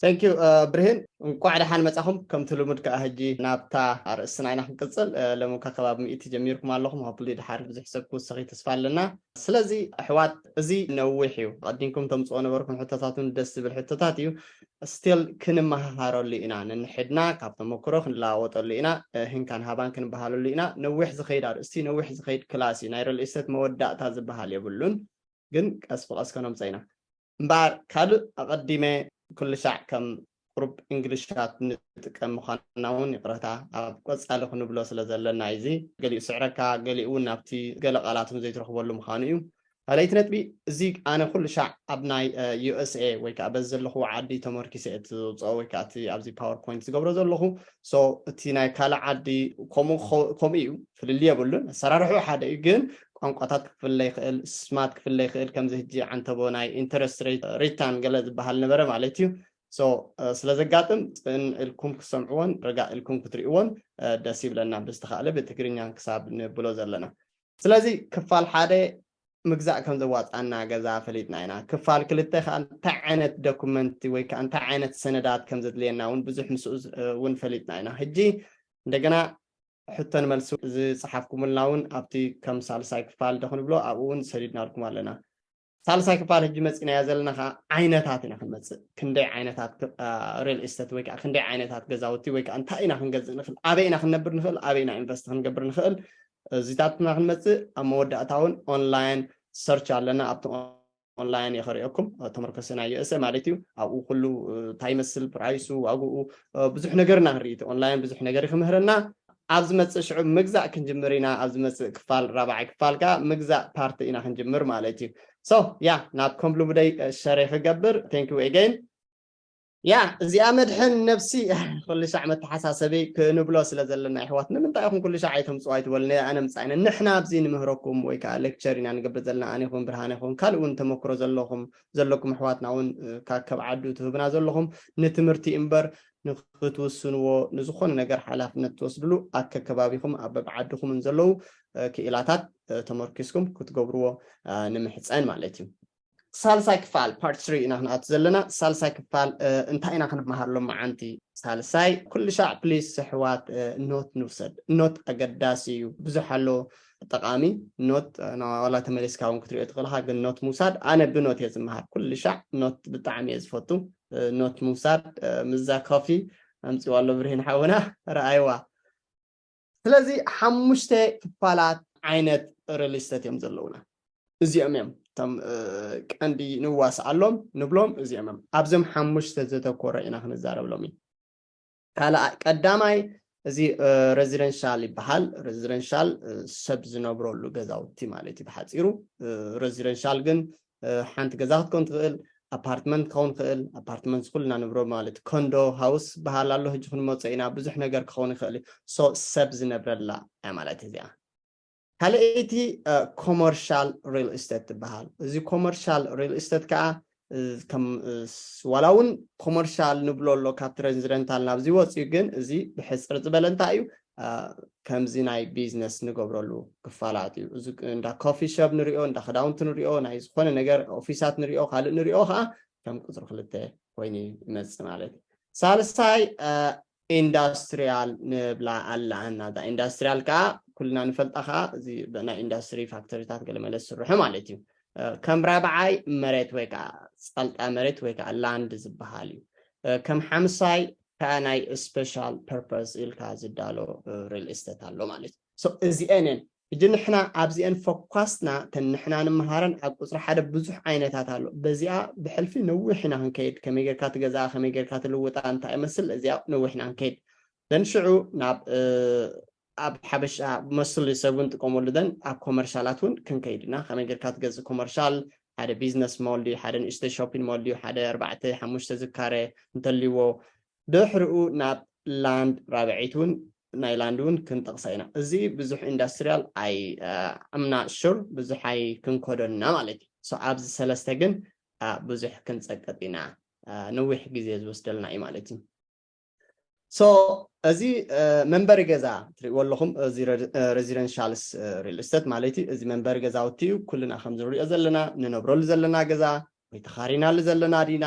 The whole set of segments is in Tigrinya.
Thank you ብርሂን፣ እንቋዕ ደሓን መጻኹም። ከምቲ ልሙድ ከኣ ሕጂ ናብታ ኣርእስትና ኢና ክንቅጽል። ሎሚ እኳ ከባቢ ሚእቲ ጀሚርኩም ኣለኹም። ሆፕሊ ድሓር ብዙሕ ሰብ ክውሰኺ ተስፋ ኣለና። ስለዚ ኣሕዋት፣ እዚ ነዊሕ እዩ፣ ቀዲምኩም ተምጽኦ ነበርኩም ሕቶታት እውን ደስ ዝብል ሕቶታት እዩ። ስቲል ክንመሃሃረሉ ኢና፣ ነንሕድና ካብ ተመክሮ ክንለዋወጠሉ ኢና። ህንካን ሃባን ክንበሃለሉ ኢና። ነዊሕ ዝኸይድ ኣርእስቲ፣ ነዊሕ ዝኸይድ ክላስ እዩ። ናይ ሪል ኢስቴት መወዳእታ ዝበሃል የብሉን፣ ግን ቀስ ብቐስ ከነምጸ ኢና። እምበኣር ካልእ ኣቐዲመ ኩሉ ሻዕ ከም ቁሩብ እንግሊሻት ንጥቀም ምዃንና እውን ይቕረታ፣ ኣብ ቀጻሊ ክንብሎ ስለ ዘለና እዩ። እዚ ገሊኡ ስዕረካ፣ ገሊኡ እውን ናብቲ ገለ ቃላት እውን ዘይትረኽበሉ ምዃኑ እዩ። ካልኣይቲ ነጥቢ፣ እዚ ኣነ ኩሉ ሻዕ ኣብ ናይ ዩ ኤስ ኤ ወይ ከዓ በዚ ዘለኹዎ ዓዲ ተመርኪሰ እቲ ዘውፅኦ ወይ ከዓ እቲ ኣብዚ ፓወርፖይንት ዝገብሮ ዘለኹ። ሶ እቲ ናይ ካልእ ዓዲ ከምኡ ክኸው- ከምኡ እዩ፣ ፍልልይ የብሉን። ኣሰራርሑ ሓደ እዩ፣ ግን ቋንቋታት ክፍለ ይኽእል፣ ስማት ክፍለ ይኽእል። ከምዚ ሕጂ ዓንተቦ ናይ ኢንተረስት ሬት ሪታን ገለ ዝበሃል ነበረ ማለት እዩ። ሶ ስለ ዘጋጥም ጽን ኢልኩም ክሰምዕዎን ረጋ ኢልኩም ክትርእይዎን ደስ ይብለና፣ ብዝተኻእለ ብትግርኛን ክሳብ ንብሎ ዘለና። ስለዚ ክፋል ሓደ ምግዛእ ከም ዘዋጻና ገዛ ፈሊጥና ኢና። ክፋል ክልተ ከኣ እንታይ ዓይነት ዶኩመንት ወይ ከኣ እንታይ ዓይነት ሰነዳት ከም ዘድልየና እውን ብዙሕ ምስኡ እውን ፈሊጥና ኢና። ሕጂ እንደገና ሕቶን መልሲ ዝጸሓፍኩምልና እውን ኣብቲ ከም ሳልሳይ ክፋል ዶ ክንብሎ ኣብኡ እውን ሰዲድናልኩም ኣለና። ሳልሳይ ክፋል ሕጂ መጺናዮ ዘለና ከኣ ዓይነታት ኢና ክንመጽእ። ክንደይ ዓይነታት ሪል ኢስቴት ወይ ከዓ ክንደይ ዓይነታት ገዛውቲ ወይ ከዓ እንታይ ኢና ክንገዝእ ንኽእል፣ ኣበይ ኢና ክንነብር ንኽእል፣ ኣበይ ኢና ኢንቨስት ክንገብር ንኽእል፣ እዚታትና ክንመጽእ። ኣብ መወዳእታ እውን ኦንላይን ሰርች ኣለና። ኣብቲ ኦንላይን እየ ከርእየኩም፣ ተመርኮሰ ናይ ዩ ኤስ ኤ ማለት እዩ። ኣብኡ ኩሉ እንታይ ይመስል፣ ፕራይሱ፣ ዋግኡ፣ ብዙሕ ነገር ኢና ክንርኢ። እቲ ኦንላይን ብዙሕ ነገር እዩ ክምህረና። ኣብ ዝመጽእ ሽዑ ምግዛእ ክንጅምር ኢና። ኣብ ዝመጽእ ክፋል፣ ራብዓይ ክፋል ከኣ ምግዛእ ፓርቲ ኢና ክንጅምር ማለት እዩ። ሶ ያ ናብ ከም ልሙደይ ሸሬ ክገብር። Thank you again። ያ እዚኣ መድሕን ነብሲ ኩሉ ሻዕ መተሓሳሰቢ ክንብሎ ስለ ዘለና፣ ይሕዋት ንምንታይ ኢኹም ኩሉ ሻዕ ኣይተምፅዋ ኣይትበሉና? ኣነ ምፃ ኢና፣ ንሕና ኣብዚ ንምህረኩም ወይ ከዓ ሌክቸር ኢና ንገብር ዘለና። ኣነ ይኹን ብርሃን ይኹን ካልእ እውን ተመክሮ ዘለኹም ዘለኩም ኣሕዋትና እውን ካብ ዓዱ ትህብና ዘለኹም ንትምህርቲ እምበር ንክትውስንዎ ንዝኾነ ነገር ሓላፍነት ትወስድሉ ኣከከባቢኹም ኣብ በብዓድኹምን ዘለዉ ክኢላታት ተመርኪስኩም ክትገብርዎ ንምሕፀን ማለት እዩ። ሳልሳይ ክፋል ፓርት ስሪ ኢና ክንኣቱ ዘለና። ሳልሳይ ክፋል እንታይ ኢና ክንመሃር ሎም መዓንቲ? ሳልሳይ ኩሉ ሻዕ ፕሊስ ኣሕዋት ኖት ንውሰድ። ኖት ኣገዳሲ እዩ፣ ብዙሕ ኣሎ ጠቓሚ ኖት። ዋላ ተመሊስካ እውን ክትሪኦ ትኽእል ኢኻ፣ ግን ኖት ምውሳድ፣ ኣነ ብኖት እየ ዝመሃር። ኩሉ ሻዕ ኖት ብጣዕሚ እየ ዝፈቱ። ኖት ምውሳድ ምዛ ኮፊ ኣምፅዋ ኣሎ ብርሂን ሓውና፣ ረኣይዋ። ስለዚ ሓሙሽተ ክፋላት ዓይነት ሪል ኢስቴት እዮም ዘለውና። እዚኦም እዮም እቶም ቀንዲ ንዋስኣሎም ንብሎም፣ እዚኦም እዮም። ኣብዞም ሓሙሽተ ዘተኮረ ኢና ክንዛረብ ሎሚ። ካልኣ ቀዳማይ እዚ ሬዚደንሻል ይበሃል። ሬዚደንሻል ሰብ ዝነብረሉ ገዛውቲ ማለት እዩ ብሓፂሩ። ሬዚደንሻል ግን ሓንቲ ገዛ ክትኮን ትኽእል፣ ኣፓርትመንት ክኸውን ይኽእል። ኣፓርትመንት ኩልና ንብሮ ማለት ኮንዶ ሃውስ በሃል ኣሎ፣ ሕጂ ክንመፆ ኢና። ብዙሕ ነገር ክኸውን ይኽእል እዩ። ሶ ሰብ ዝነብረላ እያ ማለት እዚኣ። ካልኣይቲ ኮመርሻል ሪል ኢስቴት ትበሃል። እዚ ኮመርሻል ሪል ኢስቴት ከዓ ከም ዋላ እውን ኮመርሻል ንብሎ ኣሎ ካብቲ ሬዚደንታል ናብዚ ወፅዩ፣ ግን እዚ ብሕፅር ዝበለ እንታይ እዩ ከምዚ ናይ ቢዝነስ ንገብረሉ ክፋላት እዩ። እዚ እንዳ ኮፊ ሸፕ ንሪኦ፣ እንዳ ክዳውንቲ ንሪኦ፣ ናይ ዝኾነ ነገር ኦፊሳት ንሪኦ፣ ካልእ ንሪኦ ከዓ ከም ቁፅሪ ክልተ ኮይኑ ይመፅእ ማለት እዩ። ሳልሳይ ኢንዳስትሪያል ንብላ ኣለና። እዛ ኢንዳስትሪያል ከዓ ኩልና ንፈልጣ ከዓ እዚ ናይ ኢንዳስትሪ ፋክተሪታት ገለመለ ዝስርሑ ማለት እዩ። ከም ራብዓይ መሬት ወይ ከዓ ፀልጣ መሬት ወይ ከዓ ላንድ ዝበሃል እዩ። ከም ሓምሳይ ከዓ ናይ ስፔሻል ፐርፐስ ኢልካ ዝዳሎ ሪል ኢስቴት ኣሎ ማለት እዩ። እዚአንን ሕጂ ንሕና ኣብዚአን ፎኳስና ተን ንሕና ንምሃረን ኣብ ቁፅሪ ሓደ ብዙሕ ዓይነታት ኣሎ። በዚኣ ብሕልፊ ነዊሕ ኢና ክንከይድ። ከመይ ጌርካ ትገዝኣ፣ ከመይ ጌርካ ትልውጣ፣ እንታይ ይመስል፣ እዚኣ ነዊሕ ኢና ክንከይድ። ደን ሽዑ ናብ ኣብ ሓበሻ መስሉ ሰብ እውን ጥቀመሉ ደን ኣብ ኮመርሻላት እውን ክንከይድ ኢና። ከመይ ጌርካ ትገዝእ ኮመርሻል፣ ሓደ ቢዝነስ ሞል ድዩ፣ ሓደ ንእሽተ ሾፒን ሞል ድዩ፣ ሓደ ኣርባዕተ ሓሙሽተ ዝካረ እንተልይዎ፣ ድሕሪኡ ናብ ላንድ ራብዐይቲ እውን ናይ ላንድ እውን ክንጠቕሳ ኢና። እዚ ብዙሕ ኢንዳስትሪያል ኣይ ኣምና ሹር ብዙሕ ኣይ ክንከዶና ማለት እዩ። ሶ ኣብዚ ሰለስተ ግን ብዙሕ ክንፀቅጥ ኢና፣ ነዊሕ ግዜ ዝወስደልና እዩ ማለት እዩ። ሶ እዚ መንበሪ ገዛ ትሪእዎ ኣለኹም፣ እዚ ሬዚደንሻልስ ሪል ስቴት ማለት እዩ። እዚ መንበሪ ገዛውቲ እዩ፣ ኩልና ከም ዝሪኦ ዘለና ንነብረሉ ዘለና ገዛ ወይ ተኻሪናሉ ዘለና ዲና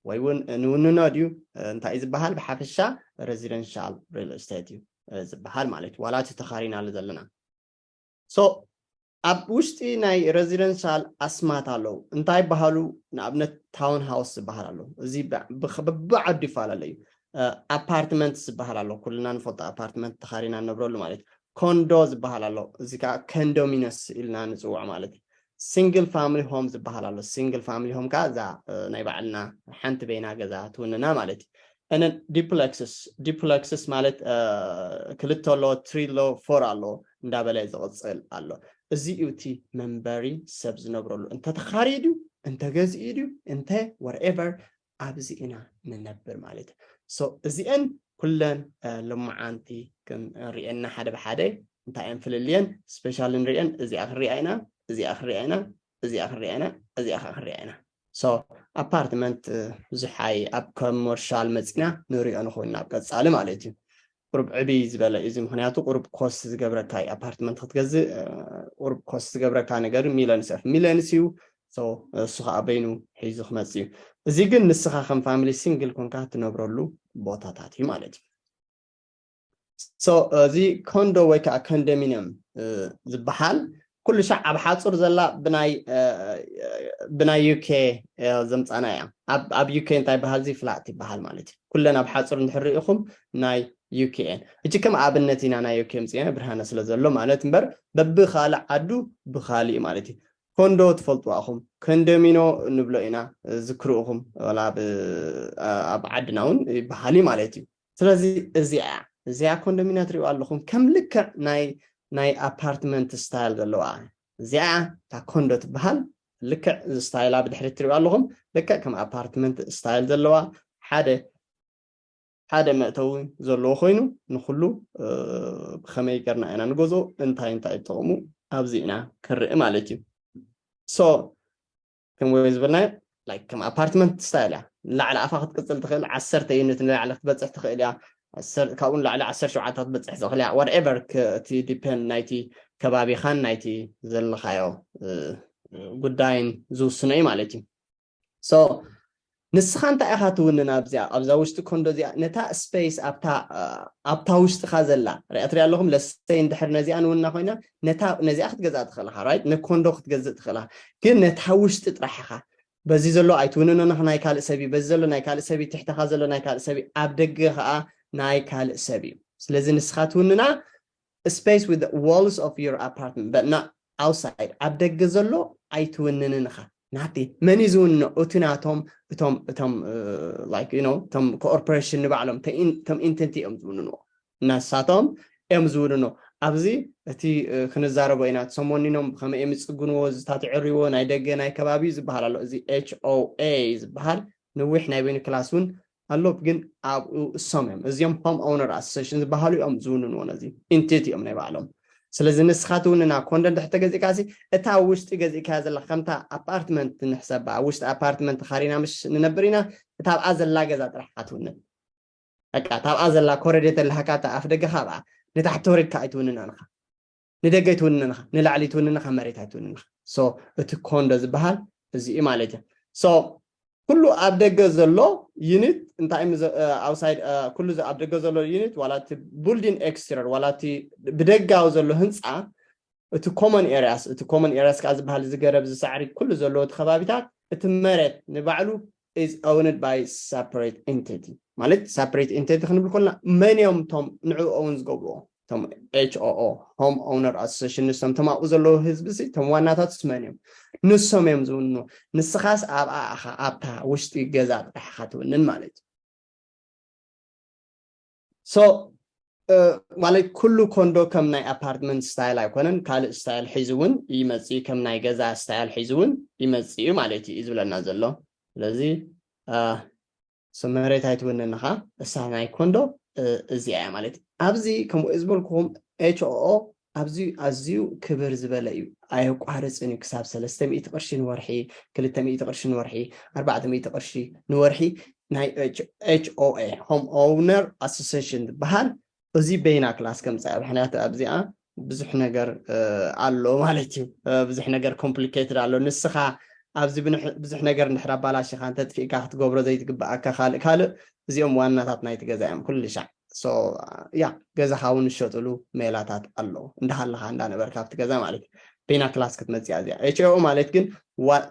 ወይ እውን ንውንኖ ድዩ እንታይ እዩ ዝበሃል? ብሓፈሻ residential real estate እዩ ዝበሃል ማለት እዩ። ዋላ እቲ ተኻሪናሉ ዘለና so ኣብ ውሽጢ ናይ residential ኣስማት ኣለዉ። እንታይ ይበሃሉ? ንኣብነት town house ዝበሃል ኣሎ። እዚ በብዓዱ ይፈላለ እዩ። ኣፓርትመንት ዝበሃል ኣሎ። ኩልና ንፈልጦ ኣፓርትመንት ተኻሪና ንነብረሉ ማለት እዩ። ኮንዶ ዝበሃል ኣሎ። እዚ ከዓ condominiums ኢልና ንፅውዖ ማለት እዩ። Single family home ዝበሃል ኣሎ። Single family home ከዓ እዛ ናይ ባዕልና ሓንቲ በይና ገዛ ትውንና ማለት እዩ። And duplexes duplexes ማለት ክልተ ኣሎ፣ three ኣሎ፣ four ኣሎ እንዳበለ ዝቕፅል ኣሎ። እዚ እዩ እቲ መንበሪ ሰብ ዝነብረሉ። እንተ ተኻርዩ ድዩ እንተ ገዝኡ ድዩ እንተ whatever ኣብዚ ኢና ንነብር ማለት እዩ። So እዚአን ኩለን ልሙዓንቲ ክንሪአና ሓደ ብሓደ እንታይ እየን ፍልልየን special ንሪአን። እዚኣ ክንሪኣ ኢና፣ እዚኣ ክንሪኣ ኢና፣ እዚኣ ክንሪኣ ኢና፣ እዚኣ ከዓ ክንሪኣ ኢና። So ኣፓርትመንት ብዙሓይ ኣብ ኮመርሻል መፂና ንሪኦ ንኸውን ናብ ቀፃሊ ማለት እዩ። ቁሩብ ዕብይ ዝበለ እዩ እዚ። ምክንያቱ ቁሩብ ኮስት ዝገብረካ እዩ ኣፓርትመንት ክትገዝእ፣ ቁሩብ ኮስት ዝገብረካ ነገር ሚለንስ ኦፍ ሚለንስ እዩ። እሱ ከዓ በይኑ ሒዙ ክመፅ እዩ። እዚ ግን ንስኻ ከም ፋሚሊ ሲንግል ኮንካ ትነብረሉ ቦታታት እዩ ማለት እዩ። So እዚ ኮንዶ ወይ ከዓ ኮንዶሚኒየም ዝበሃል ኩሉ ሻዕ ኣብ ሓፁር ዘላ ብናይ ብናይ ዩኬ ዘምፃና እያ። ኣብ ዩኬ እንታይ በሃል እዚ ፍላት ይበሃል ማለት እዩ። ኩለን ኣብ ሓፁር እንድሕር ርኢኹም ናይ ዩኬ እየን። እጂ ከም ኣብነት ኢና ናይ ዩኬ ምፅና ብርሃነ ስለ ዘሎ ማለት እምበር በብካልእ ዓዱ ብካሊእ ማለት እዩ። ኮንዶ ትፈልጡ ኣኹም ኮንዶሚኖ ንብሎ ኢና ዝክርኡኹም ወላ ኣብ ዓድና እውን ይበሃል ማለት እዩ። ስለዚ እዚኣ እዚኣ ኮንዶሚንያ ትሪእዋ ኣለኹም ከም ልክዕ ናይ ናይ ኣፓርትመንት ስታይል ዘለዋ እዚኣ እታ ኮንዶ ትበሃል። ልክዕ ስታይላ ብድሕሪ ትሪእዋ ኣለኹም ልክዕ ከም ኣፓርትመንት ስታይል ዘለዋ ሓደ ሓደ መእተዊ ዘለዎ ኮይኑ ንኩሉ ብከመይ ገርና ኢና ንገዝኦ እንታይ እንታይ ጥቕሙ ኣብዚ ኢና ክንርኢ ማለት እዩ። So ከም ወይ ዝበልናዮ like ከም ኣፓርትመንት ስታይል እያ። ንላዕሊ ኣፋ ክትቅፅል ትኽእል ዓሰርተ ዩኒት ንላዕሊ ክትበፅሕ ትኽእል እያ። ካብኡ ንላዕሊ ዓሰርተ ሸውዓተ ክትበፅሕ ትኽእል እያ። Whatever እቲ ዲፔንድ ናይቲ ከባቢኻን ናይቲ ዘለኻዮ ጉዳይን ዝውስኖ እዩ ማለት እዩ። So ንስኻ እንታይ ኢኻ ትውንን ኣብዚኣ ኣብዛ ውሽጢ ኮንዶ እዚኣ ነታ ስፔስ ኣብታ ኣብታ ውሽጥኻ ዘላ ሪኣ ትሪኣ ኣለኹም። ለሰይ እንድሕር ነዚኣ ንውና ኮይና ነታ ነዚኣ ክትገዝኣ ትኽእል ኢኻ right ንኮንዶ ክትገዝእ ትኽእል ኢኻ። ግን ነታ ውሽጢ ጥራሕ ኢኻ በዚ ዘሎ ኣይትውንኖ ናይ ካልእ ሰብ እዩ። በዚ ዘሎ ናይ ካልእ ሰብ እዩ። ትሕተኻ ዘሎ ናይ ካልእ ሰብ እዩ። ኣብ ደገ ከዓ ናይ ካልእ ሰብ እዩ። ስለዚ ንስኻ ትውንና space with the walls of your apartment but not outside ኣብ ደገ ዘሎ ኣይትውንንን ኢኻ። ናቲ መን እዩ ዝውንኖ? እቲ ናቶም እቶም እቶም like you know እቶም ኮርፖሬሽን ንባዕሎም እቶም ኢንተንቲ እዮም ዝውንንዎ። ናሳቶም እዮም ዝውንኖ። ኣብዚ እቲ ክንዛረቦ ኢና ሰሞኒኖም ከመይ እዮም ይፅግንዎ ዝታት ይዕርይዎ ናይ ደገ ናይ ከባቢ ዝበሃል ኣሎ። እዚ ኤች ኦ ኤ ዝበሃል ንዊሕ ናይ በይኑ ክላስ እውን ኣሎ ግን ኣብኡ እሶም እዮም እዚኦም ሆም ኦውነር ኣሶሴሽን ዝበሃሉ እዮም ዝውንንዎ ነዚ ኢንቲቲ እዮም ናይ ባዕሎም። ስለዚ ንስኻ ትውንና ኮንዶ እንድሕር ተገዚእካ ሲ እታ ውሽጢ ገዚእካ ዘላ ከምታ ኣፓርትመንት ንሕሰባ ኣብ ውሽጢ ኣፓርትመንት ተኻሪና ምሽ ንነብር ኢና እታ ኣብኣ ዘላ ገዛ ጥራሕ ኢኻ ትውንን። በቃ እታ ኣብኣ ዘላ ኮረዴት ኣለሃካ እታ ኣፍ ደገኻ ኣብኣ ንታሕቲ ተወሪድካ ኣይትውንና ንኻ ንደገ ኣይትውንንኻ ንላዕሊ ኣይትውንንኻ መሬት ኣይትውንንኻ። So እቲ ኮንዶ ዝበሃል እዚ እዩ ማለት እዩ። So ኩሉ ኣብ ደገ ዘሎ ዩኒት እንታይ ኣውሳይድ ኩሉ ኣብ ደገ ዘሎ ዩኒት ዋላ እቲ ቡልዲን ኤክስቴሪየር ዋላ እቲ ብደጋዊ ዘሎ ህንፃ እቲ ኮመን ኤሪያስ እቲ ኮመን ኤሪያስ ከዓ ዝበሃል እዚ ገረብ ዝሳዕሪ ኩሉ ዘለዎ እቲ ከባቢታት እቲ መሬት ንባዕሉ is owned by separate entity ማለት separate entity ክንብል ኮልና መን እዮም እቶም ንዕኡ ኦውን ዝገብርዎ እቶም ኤች ኦ ኦ ሆም ኦውነር ኣሶሴሽን ንሶም እቶም ኣብኡ ዘለዉ ህዝቢ ሲ እቶም ዋናታትስ መን እዮም ንሶም እዮም ዝውንኑ። ንስኻስ ኣብኣ ኢኻ ኣብታ ውሽጢ ገዛ ጥራሕ ኢኻ ትውንን ማለት እዩ። So ማለት ኩሉ ኮንዶ ከም ናይ ኣፓርትመንት ስታይል ኣይኮነን ካልእ ስታይል ሒዙ እውን ይመፅእ እዩ ከም ናይ ገዛ ስታይል ሒዙ እውን ይመፅእ እዩ ማለት እዩ ዝብለና ዘሎ። ስለዚ መሬት ኣይትውንን ኢኻ እሳ ናይ ኮንዶ እዚኣ እያ ማለት ኣብዚ ከምኡ ዝበልኩኹም ኤች ኦ ኦ ኣብዚ ኣዝዩ ክብር ዝበለ እዩ። ኣየቋርፅን እዩ ክሳብ ሰለስተ ሚእቲ ቅርሺ ንወርሒ ክልተ ሚእቲ ቅርሺ ንወርሒ ኣርባዕተ ሚእቲ ቅርሺ ንወርሒ ናይ ኤች ኦ ኤ ሆም ኦውነር ኣሶሴሽን ዝበሃል እዚ በይና ክላስ ከምፃ ምክንያቱ ኣብዚኣ ብዙሕ ነገር ኣሎ ማለት እዩ። ብዙሕ ነገር ኮምፕሊኬትድ ኣሎ። ንስኻ ኣብዚ ብዙሕ ነገር እንድሕር ኣባላሽኻ እንተጥፊእካ ክትገብሮ ዘይትግብኣካ ካልእ ካልእ፣ እዚኦም ዋናታት ናይቲ ገዛ እዮም ኩሉ ሻዕ። ያ ገዛኻ እውን ዝሸጥሉ ሜላታት ኣለዉ እንዳሃለኻ እንዳነበርካ ኣብቲ ገዛ ማለት እዩ። በይና ክላስ ክትመፅእ እዚኣ ኤችኦኦ ማለት ግን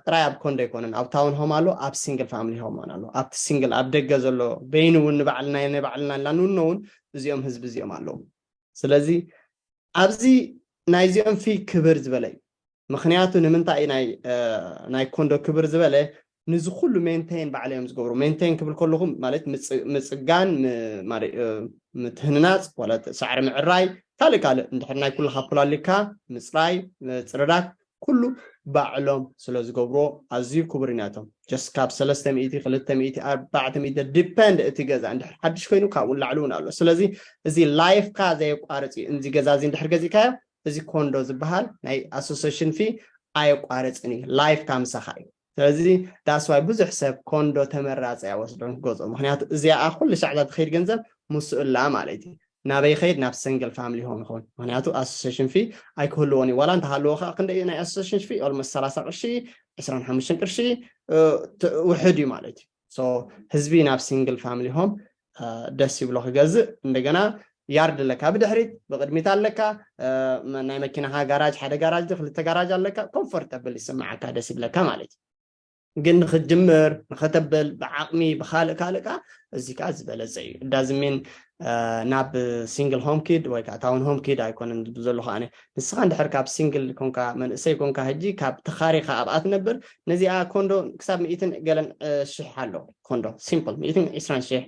ጥራይ ኣብ ኮንዶ ኣይኮነን። ኣብ ታውን ሆም ኣሎ፣ ኣብ ሲንግል ፋሚሊ ሆም ኣሎ። ኣብቲ ሲንግል ኣብ ደገ ዘሎ በይኑ እውን ንባዕልና ናይ ባዕልና ላንውኖ እውን እዚኦም ህዝቢ እዚኦም ኣለዉ። ስለዚ ኣብዚ ናይዚኦም ፊ ክብር ዝበለ እዩ። ምክንያቱ ንምንታይ ናይ ኮንዶ ክብር ዝበለ፣ ንዚ ኩሉ ሜንቴን ባዕለ እዮም ዝገብሩ። ሜንቴን ክብል ከለኹም ማለት ምፅጋን፣ ምትህንናፅ፣ ዋላ ሳዕሪ ምዕራይ፣ ካልእ ካልእ እንድሕር ናይ ኩልካ ፖላሊካ ምፅራይ፣ ምፅርዳት ኩሉ ባዕሎም ስለ ዝገብርዎ ኣዝዩ ክቡር እዩ ናቶም። ጀስት ካብ ሰለስተ ሚእቲ፣ ክልተ ሚእቲ፣ ኣርባዕተ ሚእቲ ዲፐንድ እቲ ገዛ እንድሕር ሓድሽ ኮይኑ ካብኡ ላዕሊ እውን ኣሎ። ስለዚ እዚ ላይፍካ ዘየቋርፅ እዩ። እዚ ገዛ እዚ እንድሕር ገዚእካዮ እዚ ኮንዶ ዝበሃል ናይ ኣሶሴሽን ፊ ኣየቋርፅን እዩ። ላይፍካ ምሳኻ እዩ። ስለዚ that's why ብዙሕ ሰብ ኮንዶ ተመራፂ ኣይወስዶን ክገዝኦ። ምክንያቱ እዚኣ ኩሉ ሻዕዛ ትኸይድ ገንዘብ ምስኡ ኣላ ማለት እዩ። ናበይ ኸይድ? ናብ ሲንግል ፋሚሊ ሆም ይኸውን። ምክንያቱ ኣሶሴሽን ፊ ኣይክህልዎን እዩ። ዋላ እንተሃለዎ ከዓ ክንደይ ናይ ኣሶሴሽን ፊ? ኦልሞስት ሰላሳ ቅርሺ፣ ዕስራን ሓሙሽተን ቅርሺ ውሕድ እዩ ማለት እዩ። ህዝቢ ናብ ሲንግል ፋሚሊ ሆም ደስ ይብሎ ክገዝእ። እንደገና ያርድ ኣለካ፣ ብድሕሪት ብቅድሚት ኣለካ፣ ናይ መኪናኻ ጋራጅ፣ ሓደ ጋራጅ ክልተ ጋራጅ ኣለካ፣ ኮምፎርተብል ይስምዓካ፣ ደስ ይብለካ ማለት እዩ። ግን ንክትጅምር ንከተብል ብዓቅሚ ብካልእ ካልእ ከዓ እዚ ከዓ ዝበለፀ እዩ። ዳዝሚን ናብ ሲንግል ሆም ኪድ ወይ ከዓ ታውን ሆም ኪድ ኣይኮነን ዝብል ዘለኹ ኣነ። ንስኻ እንድሕር ካብ ሲንግል ኮንካ መንእሰይ ኮንካ ሕጂ ካብ ተኻሪኻ ኣብኣ ትነብር፣ ነዚኣ ኮንዶ ክሳብ ሚእትን ገለን ሽሕ ኣሎ። ኮንዶ ሲምፕል ሚእትን ዕስራን ሽሕ፣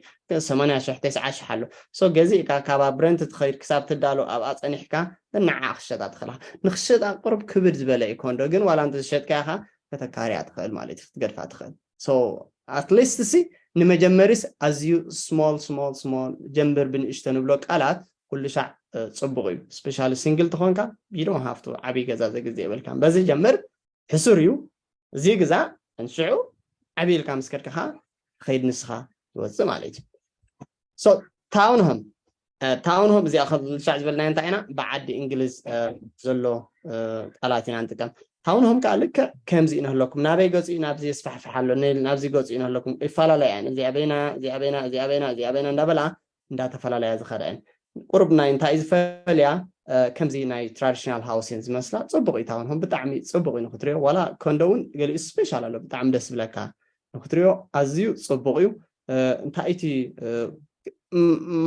ሰማንያ ሽሕ፣ ተስዓ ሽሕ ኣሎ። ሶ ገዚእካ ካብ ኣብ ረንት ትኸይድ ክሳብ ትዳሎ ኣብኣ ፀኒሕካ ንዓ ክሸጣ ትኽእልካ። ንክሸጣ ቅሩብ ክብድ ዝበለ እዩ ኮንዶ፣ ግን ዋላ እንተዝሸጥካ ኢኻ ከተካርያ ትኽእል ማለት እዩ፣ ክትገድፋ ትኽእል። ሶ ኣትሊስት ሲ ንመጀመሪስ ኣዝዩ ስሞል ስሞል ስሞል ጀምብር ብንእሽቶ ንብሎ ቃላት ኩሉ ሻዕ ፅቡቅ እዩ። ስፔሻሊ ሲንግል ተኾንካ ቢዶ ሃፍቱ ዓብይ ገዛ ዘግዜ የበልካ በዚ ጀምር። ሕሱር እዩ እዚ ግዛ እንሽዑ ዓብይ ኢልካ ምስ ከድካ ከዓ ከይድ ንስኻ ትወፅእ ማለት እዩ። ሶ ታውን ሆም ታውን ሆም እዚኣ ካብ ሻዕ ዝበልናዮ እንታይ ኢና? ብዓዲ እንግሊዝ ዘሎ ቃላት ኢና ንጥቀም። ታውን ሆም ከዓ ልክዕ ከምዚ እዩ ንህለኩም። ናበይ ገፂ እዩ ናብዚ የስፋሕፍሕ ኣሎ፣ ናብዚ ገፂ እዩ ንህለኩም። ይፈላለያ እየን። እዚኣ በይና፣ እዚኣ በይና፣ እዚኣ በይና፣ እዚኣ በይና እንዳበላ እንዳተፈላለያ ዝኸዳ እየን። ቁሩብ ናይ እንታይ እዩ ዝፈልያ? ከምዚ ናይ ትራዲሽናል ሃውሲን ዝመስላ ፅቡቅ እዩ። ታውን ሆም ብጣዕሚ ፅቡቅ እዩ ንክትሪኦ። ዋላ ኮንዶ እውን ገሊኡ ስፔሻል ኣሎ፣ ብጣዕሚ ደስ ዝብለካ ንክትሪኦ ኣዝዩ ፅቡቅ እዩ። እንታይ እቲ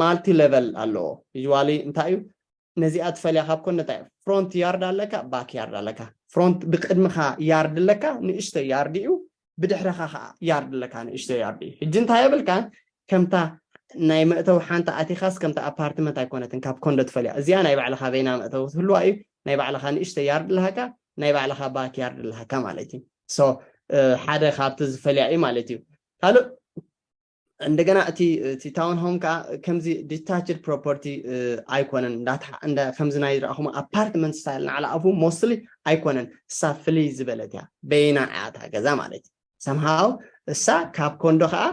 ማልቲ ሌቨል ኣለዎ። ዩዋሊ እንታይ እዩ ነዚኣ ትፈልያ ካብ ኮንዶ እንታይ እዩ? ፍሮንት ያርድ ኣለካ፣ ባክ ያርድ ኣለካ። ፍሮንት ብቅድምኻ ያርድ ኣለካ፣ ንእሽቶ ያርድ እዩ። ብድሕረኻ ከዓ ያርድ ኣለካ፣ ንእሽቶ ያርድ እዩ። ሕጂ እንታይ የብልካን? ከምታ ናይ መእተዊ ሓንቲ ኣቲኻስ ከምታ ኣፓርትመንት ኣይኮነትን ካብ ኮንዶ ትፈልያ። እዚኣ ናይ ባዕልኻ በይና መእተዊ ትህልዋ እዩ። ናይ ባዕልኻ ንእሽቶ ያርድ ኣለካ፣ ናይ ባዕልኻ ባክ ያርድ ኣለካ ማለት እዩ። ሶ ሓደ ካብቲ ዝፈልያ እዩ ማለት እዩ። ካልእ እንደገና እቲ እቲ ታውን ሆም ከዓ ከምዚ ዲታችድ ፕሮፐርቲ ኣይኮነን። ከምዚ ናይ ዝረእኹም ኣፓርትመንት ስታይል ንዓላ ኣፉ ሞስሊ ኣይኮነን። እሳ ፍልይ ዝበለት እያ። በይና እያ እታ ገዛ ማለት እዩ። ሰምሃው እሳ ካብ ኮንዶ ከዓ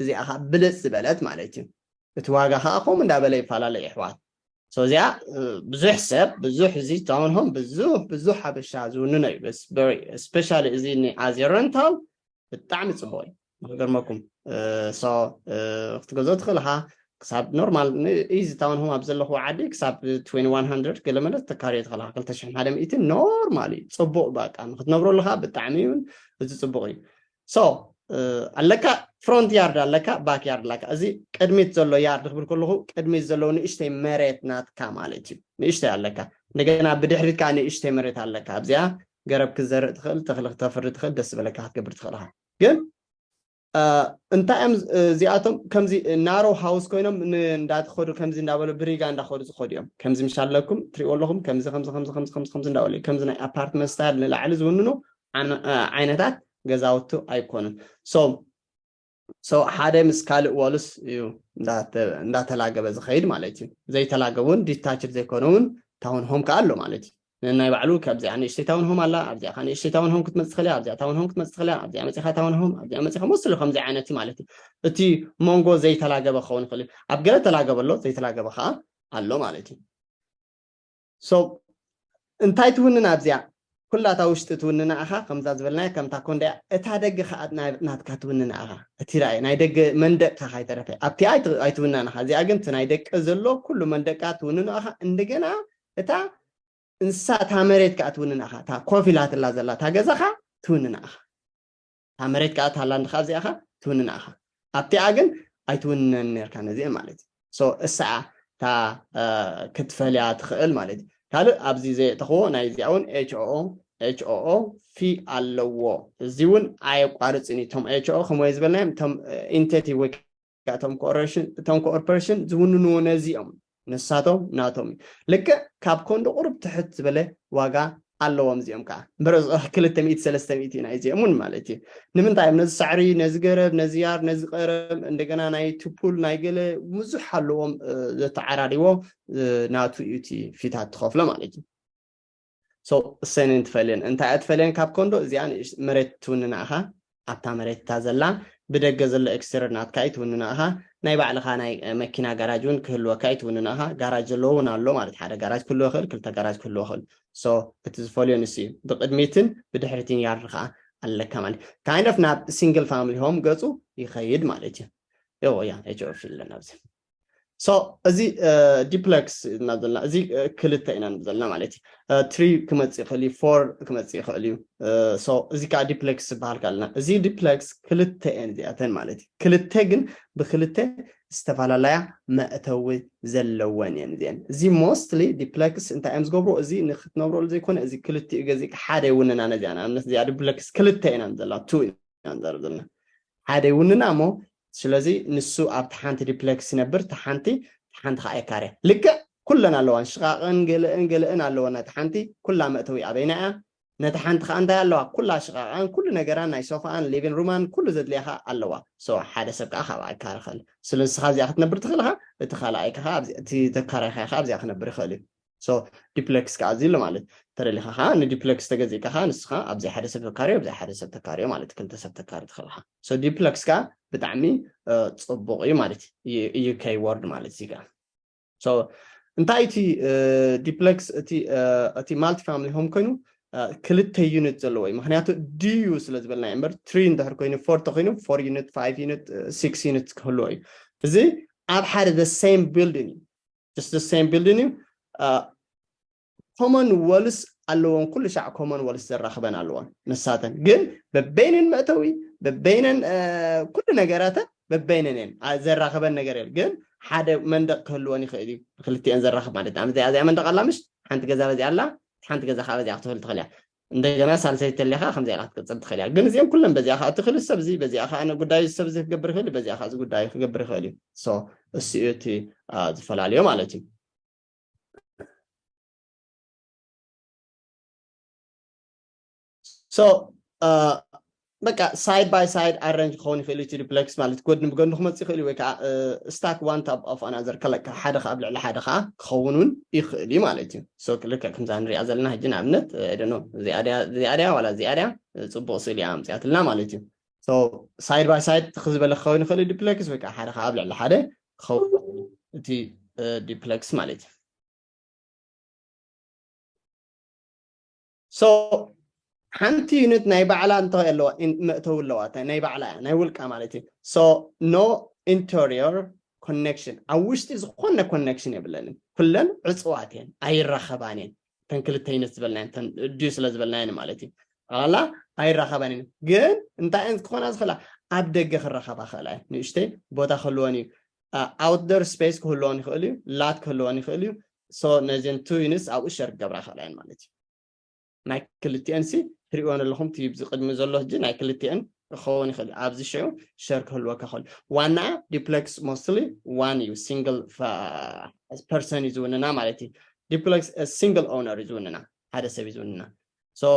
እዚኣ ከዓ ብልፅ ዝበለት ማለት እዩ። እቲ ዋጋ ከዓ ከምኡ እንዳበለ ይፈላለ ይሕዋት። ሶ እዚኣ ብዙሕ ሰብ ብዙሕ እዚ ታውን ሆም ብዙሕ ብዙሕ ሓበሻ ዝውንኖ እዩ። ስፔሻሊ እዚ ኣዚ ረንታል ብጣዕሚ ፅቡቅ እዩ። ንክገርመኩም ሶ ክትገዝኦ ትኽእል ኢኻ። ክሳብ ኖርማል ኢዚ ታውን ሆም ኣብ ዘለኹ ዓዲ ክሳብ ትዌንቲ ዋን ሃንድረድ ገለ መለ ተካርዮ ትኽእል ኢኻ። ክልተ ሽሕን ሓደ ሚእትን ኖርማል እዩ። ፅቡቅ በቃ ንክትነብረሉ ከዓ ብጣዕሚ እውን እዚ ፅቡቅ እዩ። ሶ ኣለካ ፍሮንት ያርድ ኣለካ፣ ባክ ያርድ ኣለካ። እዚ ቅድሚት ዘሎ ያርድ ክብል ከለኹ ቅድሚት ዘለዉ ንእሽተይ መሬት ናትካ ማለት እዩ። ንእሽተይ ኣለካ። እንደገና ብድሕሪት ከዓ ንእሽተይ መሬት ኣለካ። ኣብዚኣ ገረብ ክዘርእ ትኽእል፣ ተኽሊ ክተፍሪ ትኽእል፣ ደስ ዝበለካ ክትገብር ትኽእል ኢኻ። ግን እንታይ እዮም እዚኣቶም ከምዚ ናሮ ሃውስ ኮይኖም እንዳተኸዱ ከምዚ እንዳበሉ ብሪጋ እንዳኸዱ ዝኸዱ እዮም። ከምዚ ምሽ ኣለኩም ትሪእዎ ኣለኹም። ከምዚ ከምዚ ከምዚ ከምዚ ከምዚ ከምዚ እንዳበሉ ከምዚ ናይ ኣፓርትመንት ስታይል ንላዕሊ ዝውንኑ ዓይነታት ገዛውቲ ኣይኮኑን። ሶ ሶ ሓደ ምስ ካልእ ዋልስ እዩ እንዳተላገበ ዝኸይድ ማለት እዩ። ዘይተላገቡ እውን ዲታችድ ዘይኮነ እውን ታውን ሆም ከዓ ኣሎ ማለት እዩ። ነናይ ባዕሉ ካብዚኣ ንእሽተይ ታውን ሆም ኣላ፣ ኣብዚኣ ከዓ ንእሽተይ ታውን ሆም ክትመፅእ ትኽእል እያ፣ ኣብዚኣ ታውን ሆም ክትመፅእ ትኽእል እያ፣ ኣብዚኣ መፂኻ ታውን ሆም፣ ኣብዚኣ መፂኻ ሞስሊ ከምዚ ዓይነት እዩ ማለት እዩ። እቲ መንጎ ዘይተላገበ ክኸውን ይኽእል እዩ። ኣብ ገለ ተላገበ ኣሎ፣ ዘይተላገበ ከዓ ኣሎ ማለት እዩ። ሶ እንታይ ትውንን ኣብዚኣ? ኩላታ ውሽጢ ትውንና ኢኻ፣ ከምዛ ዝበልናያ ከምታ ኮንዶ እያ። እታ ደገ ከዓ ናይ ናትካ ትውንና ኢኻ። እቲ ራእይ ናይ ደገ መንደቅካ ካይተረፈ ኣብቲ ኣይ- ኣይትውናን ኢኻ። እዚኣ ግን እቲ ናይ ደቀ ዘሎ ኩሉ መንደቅካ ትውንኖ ኢኻ። እንደገና እታ እንስሳ እታ መሬት ከዓ ትውንና ኢኻ። እታ ኮፍ ኢላትላ ዘላ እታ ገዛኻ ትውንና ኢኻ። እታ መሬት ከዓ እታ ላንድኻ እዚኣኻ ትውንና ኢኻ። ኣብቲኣ ግን ኣይትውንነን ነርካ ነዚአን ማለት እዩ። So እሳኣ እታ ክትፈልያ ትኽእል ማለት እዩ። ካልእ ኣብዚ ዘየእተኽዎ ናይ እዚኣ እውን ኤችኦኦ ኤችኦኦ ፊ ኣለዎ። እዚ እውን ኣየቋርፅን እዩ። እቶም ኤችኦኦ ከምኡ ዝበልናዮም እቶም ኢንቴቲ ወይ እቶም ኮርፖሬሽን ዝውንንዎ ነዚኦም ንሳቶም ናቶም እዩ። ልክዕ ካብ ኮንዶ ቁሩብ ትሕት ዝበለ ዋጋ ኣለዎም እዚኦም ከዓ እምበር ክልተ ሚእቲ ሰለስተ ሚእቲ ናይ እዚኦም እውን ማለት እዩ። ንምንታይ እዮም ነዚ ሳዕሪ ነዚ ገረብ ነዚ ያር ነዚ ቀረብ እንደገና ናይ ቱፑል ናይ ገለ ብዙሕ ኣለዎም ዘተዓራሪዎ ናቱ እዩ እቲ ፊታት ትኸፍሎ ማለት እዩ። So እሰንን ትፈልየን እንታይ እያ ትፈልየን ካብ ኮንዶ እዚኣ መሬት ትውንና ኢኻ። ኣብታ መሬት እታ ዘላ ብደገ ዘሎ ኤክስተርየር ናትካ እዩ ትውንና ኢኻ። ናይ ባዕልኻ ናይ መኪና ጋራጅ እውን ክህልወካ እዩ ትውንና ኢኻ። ጋራጅ ዘለዎ እውን ኣሎ ማለት ሓደ ጋራጅ ክህልወ ይኽእል ክልተ ጋራጅ ክህልወ ይኽእል። So እቲ ዝፈልዮ ንሱ እዩ። ብቅድሚትን ብድሕሪትን ያርድ ከዓ ኣለካ ማለት kind of ናብ ሲንግል ፋሚሊ ሆም ገፁ ይኸይድ ማለት እዩ። ዮ ያ ኤች ኦ ፊ ኣለና ኣብዚ። So እዚ ዲፕለክስ ኢና ዘለና እዚ ክልተ ኢና ዘለና ማለት እዩ። ትሪ ክመፅእ ይኽእል እዩ ፎር ክመፅእ ይኽእል እዩ። So እዚ ከዓ ዲፕለክስ ዝበሃል ኣለና እዚ ዲፕለክስ ክልተ እየን እዚኣተን ማለት እዩ። ክልተ ግን ብክልተ ዝተፈላለያ መእተዊ ዘለወን እየን እዚአን። እዚ ሞስትሊ ዲፕለክስ እንታይ እዮም ዝገብሩ እዚ ንክትነብረሉ ዘይኮነ እዚ ክልቲኡ ገዚእካ ሓደ ይውንና ነዚኣ ንኣብነት እዚኣ ዲፕለክስ ክልተ ኢና ዘላ ቱ ኢና ንዛረብ ዘለና ሓደ ይውንና እሞ ስለዚ ንሱ ኣብቲ ሓንቲ ዲፕለክስ ይነብር እታ ሓንቲ እታ ሓንቲ ከዓ የካርያ ልክዕ ኩለን ኣለዋን ሽቃቅን ገለእን ገለእን ኣለወን ናይቲ ሓንቲ ኩላ መእተዊ ኣበይና እያ ነቲ ሓንቲ ከዓ እንታይ ኣለዋ ኩላ ሽቃቃን ኩሉ ነገራን ናይ ሶፋኣን ሊቪን ሩማን ኩሉ ዘድልያ ከዓ ኣለዋ so ሓደ ሰብ ከዓ ካብኣ ይካረ ክእል ስለ ንስኻ እዚኣ ክትነብር ትኽእል ኢኻ እቲ ካልኣይ ከዓ እቲ ተካራይኻ ከዓ ኣብዚኣ ክነብር ይኽእል እዩ so ዲፕለክስ ከዓ እዚ ኣሎ ማለት ተደሊኻ ከዓ ንዲፕለክስ ተገዚእካ ከዓ ንስኻ ኣብዚኣ ሓደ ሰብ ተካርዮ ኣብዚኣ ሓደ ሰብ ተካርዮ ማለት ክልተ ሰብ ተካሪ ትኽእል ኢኻ so ዲፕለክስ ከዓ ብጣዕሚ ፅቡቅ እዩ ማለት እዩ ዩ ኬ ወርድ ማለት እዚ ከዓ so እንታይ እቲ ዲፕለክስ እቲ ማልቲ ፋሚሊ ሆም ኮይኑ ክልተ ዩኒት ዘለዎ እዩ ምክንያቱ ድዩ ስለ ዝበልና እምበር ትሪ እንድሕር ኮይኑ ፎር ተኮይኑ ፎር ዩኒት ፋይቭ ዩኒት ሲክስ ዩኒት ክህልዎ እዩ እዚ ኣብ ሓደ the same building እዩ just the same building እዩ ኮመን ወልስ ኣለዎን ኩሉ ሻዕ ኮመን ወልስ ዘራኽበን ኣለዎን ንሳተን ግን በበይነን መእተዊ በበይነን ኩሉ ነገራተን በበይነን እየን ዘራኽበን ነገር የል ግን ሓደ መንደቅ ክህልወን ይኽእል እዩ ክልቲአን ዘራኽብ ማለት ኣመዚኣ እዚኣ መንደቅ ኣላ ምሽ ሓንቲ ገዛ በዚኣ ኣላ ሓንቲ ገዛ ከዓ በዚኣ ክትህል ትኽእል እያ እንደገና ሳልሰይቲ ተሊኻ ከምዚ ኢላ ክትቅፅል ትኽእል እያ ግን እዚኦም ኩለን በዚኣ ከዓ እቲ ክልተ ሰብ እዚ በዚኣ ከዓ ጉዳይ ሰብ እዚ ክገብር ይኽእል በዚኣ ከዓ እዚ ጉዳይ ክገብር ይኽእል እዩ እሱ እቲ ዝፈላለዮ ማለት እዩ so በቃ side by side arrange ክኸውን ይኽእል እዩ ዲፕለክስ ማለት ጎድኒ ብጎድኒ ክመፅእ ይኽእል እዩ ወይ ከዓ stack one top of another ከለካ ሓደ ከዓ ኣብ ልዕሊ ሓደ ከዓ ክኸውን እውን ይኽእል እዩ ማለት እዩ so ልክዕ ከምዛ ንሪኣ ዘለና ሕጂ ንኣብነት እዚኣ ድያ ዋላ እዚኣ ድያ ፅቡቅ ስእሊ ኣምፅያትልና ማለት እዩ so side by side ክዝበለ ክኸውን ይኽእል ዲፕለክስ ወይ ከዓ ሓደ ከዓ ኣብ ልዕሊ ሓደ ክኸውን እቲ ዲፕለክስ ማለት እዩ so ሓንቲ ዩኒት ናይ ባዕላ እንተ ኣለዋ መእተዊ ኣለዋ ናይ ባዕላ እያ ናይ ውልቃ ማለት እዩ so no interior connection ኣብ ውሽጢ ዝኾነ ኮኔክሽን የብለንን ኩለን ዕፅዋት እየን ኣይራኸባን እየን እተን ክልተ ዩኒት ዝበልናየን እተን ድዩ ስለ ዝበልናየን ማለት እዩ ጠቕላላ ኣይራኸባን እየን ግን እንታይ እየን ክኾና ዝኽእላ ኣብ ደገ ክራኸባ ክእላ እየን ንእሽተይ ቦታ ክህልወን እዩ outdoor space ክህልወን ይኽእል እዩ ላት ክህልወን ይኽእል እዩ so ነዚን ቱ ዩኒትስ ኣብኡ ሸር ክገብራ ክእላ እየን ማለት እዩ ናይ ክልቲአን ሲ ትሪእወን ኣለኹም ቲ ብዚ ቅድሚ ዘሎ ሕጂ ናይ ክልቲአን ክኸውን ይኽእል ኣብዚ ሽዑ ሸር ክህልወካ ክእል ዋና ዲፕለክስ mostly one እዩ single person እዩ ዝውንና ማለት እዩ ዲፕለክስ single owner እዩ ዝውንና ሓደ ሰብ እዩ ዝውንና so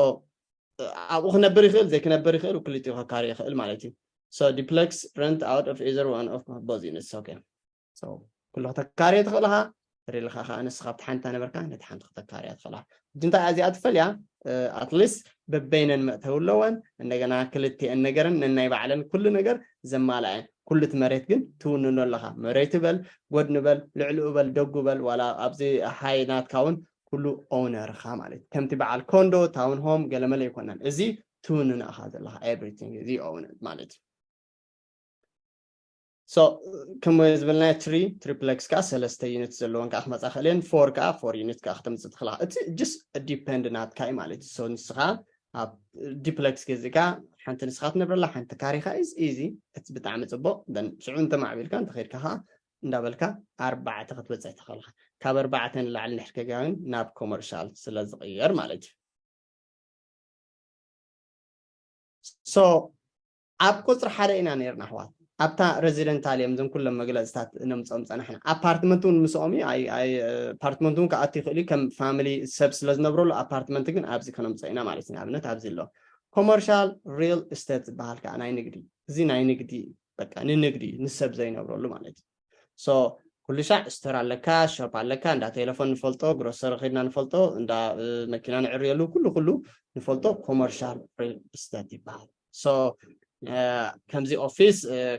ኣብኡ ክነብር ይኽእል ዘይክነብር ይኽእል ክልቲኡ ከካሪ ይኽእል ማለት እዩ so ዲፕለክስ rent out of either one of both units okay so ኩሉ ከተካርዮ ትኽእል ኢኻ ተደሊኻ ከዓ ንስኻ ኣብቲ ሓንቲ ነበርካ ነቲ ሓንቲ ከተካርያ ትኽእል ኢኻ ሕጂ እንታይ እዚኣ ትፈልያ ኣትሊስት በበይነን መእተዊ ኣለወን እንደገና ክልቲአን ነገርን ነናይ ባዕለን ኩሉ ነገር ዘማልኣየን ኩሉ እቲ መሬት ግን ትውንኖ ኣለኻ መሬት በል ጎድኒ በል ልዕሊኡ በል ደጉ በል ዋላ ኣብዚ ሓይ ናትካ እውን ኩሉ ኦነርኻ ማለት እዩ። ከምቲ በዓል ኮንዶ ታውን ሆም ገለመለ ይኮነን። እዚ ትውንና ኢኻ ዘለኻ everything እዚ ኦነር ማለት እዩ። So ከም ዝበልናዮ ትሪ ትሪፕለክስ ከዓ ሰለስተ ዩኒት ዘለዎን ከዓ ክመፃ ክእል እየን። ፎር ከዓ ፎር ዩኒት ከዓ ክተምፅእ ትኽእላ። እቲ just depend ናትካ እዩ ማለት እዩ። So ንስኻ ኣብ ዲፕለክስ ገዚእካ ሓንቲ ንስኻ ትነብረላ ሓንቲ ካሪኻ is easy። እቲ ብጣዕሚ ፅቡቅ። Then ሽዑ እንተማዕቢልካ እንተኸድካ ከዓ እንዳበልካ ኣርባዕተ ክትበፅሕ ትኽእልካ። ካብ ኣርባዕተ ንላዕሊ ንድሕር ከጋውን ናብ ኮመርሻል ስለ ዝቕየር ማለት እዩ። So ኣብ ቁፅሪ ሓደ ኢና ነርና ኣሕዋት። ኣብታ ሬዚደንታል እዮም እዞም ኩሎም መግለፅታት ነምፅኦም ፀናሕና። ኣፓርትመንት እውን ምስኦም እዩ። ኣይ- ኣይ- ኣፓርትመንት እውን ክኣቱ ይኽእል እዩ። ከም ፋሚሊ ሰብ ስለ ዝነብረሉ ኣፓርትመንት ግን ኣብዚ ከነምፅኦ ኢና ማለት እዩ። ንኣብነት ኣብዚ ኣሎ ኮመርሻል ሪል ስቴት ዝበሃል ከዓ ናይ ንግዲ፣ እዚ ናይ ንግዲ በቃ ንንግዲ ንሰብ ዘይነብረሉ ማለት እዩ። So ኩሉ ሻዕ ስቶር ኣለካ፣ ሾፕ ኣለካ፣ እንዳ ቴሌፎን ንፈልጦ፣ ግሮሰሪ ኸድና ንፈልጦ፣ እንዳ መኪና ንዕርየሉ ኩሉ ኩሉ ንፈልጦ ኮመርሻል ሪል ስቴት ይበሃል። So ከምዚ ኦፊስ፣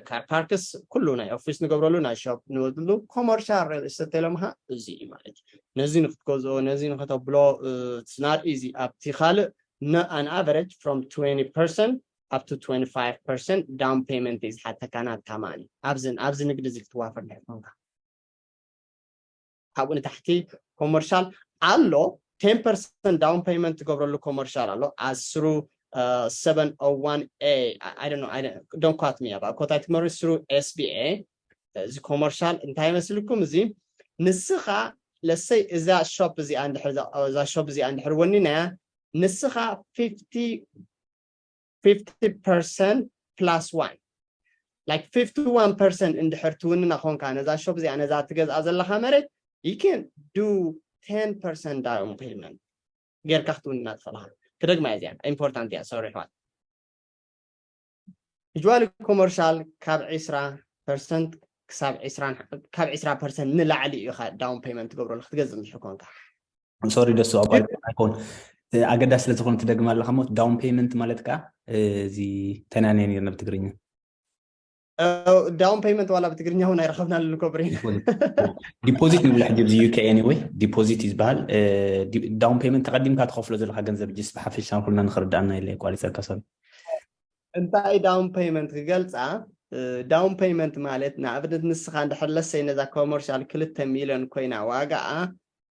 ካር ፓርክስ፣ ኩሉ ናይ ኦፊስ ንገብረሉ ናይ ሾፕ ንወድሉ ኮመርሻል ሪል ስቴት ኢሎምኻ እዚ እዩ ማለት እዩ። ነዚ ንክትገዝኦ ነዚ ንክተብሎ it's not easy። ኣብቲ ካልእ an average from twenty percent up to twenty-five percent down payment እዩ ዝሓተካ ናትካ ማለት እዩ። ኣብዚ ኣብዚ ንግዲ እዚ ክትዋፈር ድሕር ኮንካ ካብኡ ንታሕቲ ኮመርሻል ኣሎ። Ten percent down payment ትገብረሉ ኮመርሻል ኣሎ። ኣስሩ seven oh one A I don't know, don't quote me about ኮታይ ትመሪ ስሩ S B A። እዚ ኮመርሻል እንታይ መስልኩም? እዚ ንስኻ ለሰይ እዛ ሾፕ እዚኣ እንድሕር እዛ ሾፕ እዚኣ እንድሕር ወኒናያ ንስኻ fifty fifty percent plus one like fifty one percent እንድሕር ትውንና ኾንካ ነዛ ሾፕ እዚኣ ነዛ ትገዝኣ ዘለኻ መሬት you can do ten percent down payment ጌርካ ክትውንና ትኽእልኻ። ክደግማ እዚኣ ኢምፖርታንት እያ። ሶሪ ኣሕዋት። Usually ኮመርሻል ካብ ዕስራ ፐርሰንት ክሳብ ዕስራ ካብ ዕስራ ፐርሰንት ንላዕሊ እዩ ኢኻ ዳውን ፔመንት ትገብረሉ ክትገዝእ እንድሕር ኮንካ። ሶሪ ደሱ ኣቋሪጥ ኣይኮን ኣገዳሲ ስለ ዝኾነ ትደግማ ኣለኻ። ሞ ዳውን ፔመንት ማለት ከዓ እዚ ተናንየ ነርና ብትግርኛ። ዳውን ፔመንት ዋላ ብትግርኛ እውን ኣይረኸብናሉ ኮብሪ። ዲፖዚት ንብሎ ሕጂ ኣብዚ ዩ ኬ ኤኒወይ ዲፖዚት እዩ ዝበሃል። ዳውን ፔመንት ተቐዲምካ ትኸፍሎ ዘለካ ገንዘብ ጅስ ብሓፈሻ ኩልና ንክርዳእና ኢለ ኣቋሪፀካ ሶሪ። እንታይ ዳውን ፔመንት ክገልፃ? ዳውን ፔመንት ማለት ንኣብነት ንስኻ እንድሕር ለሰይ ነዛ ኮመርሻል ክልተ ሚልዮን ኮይና ዋጋኣ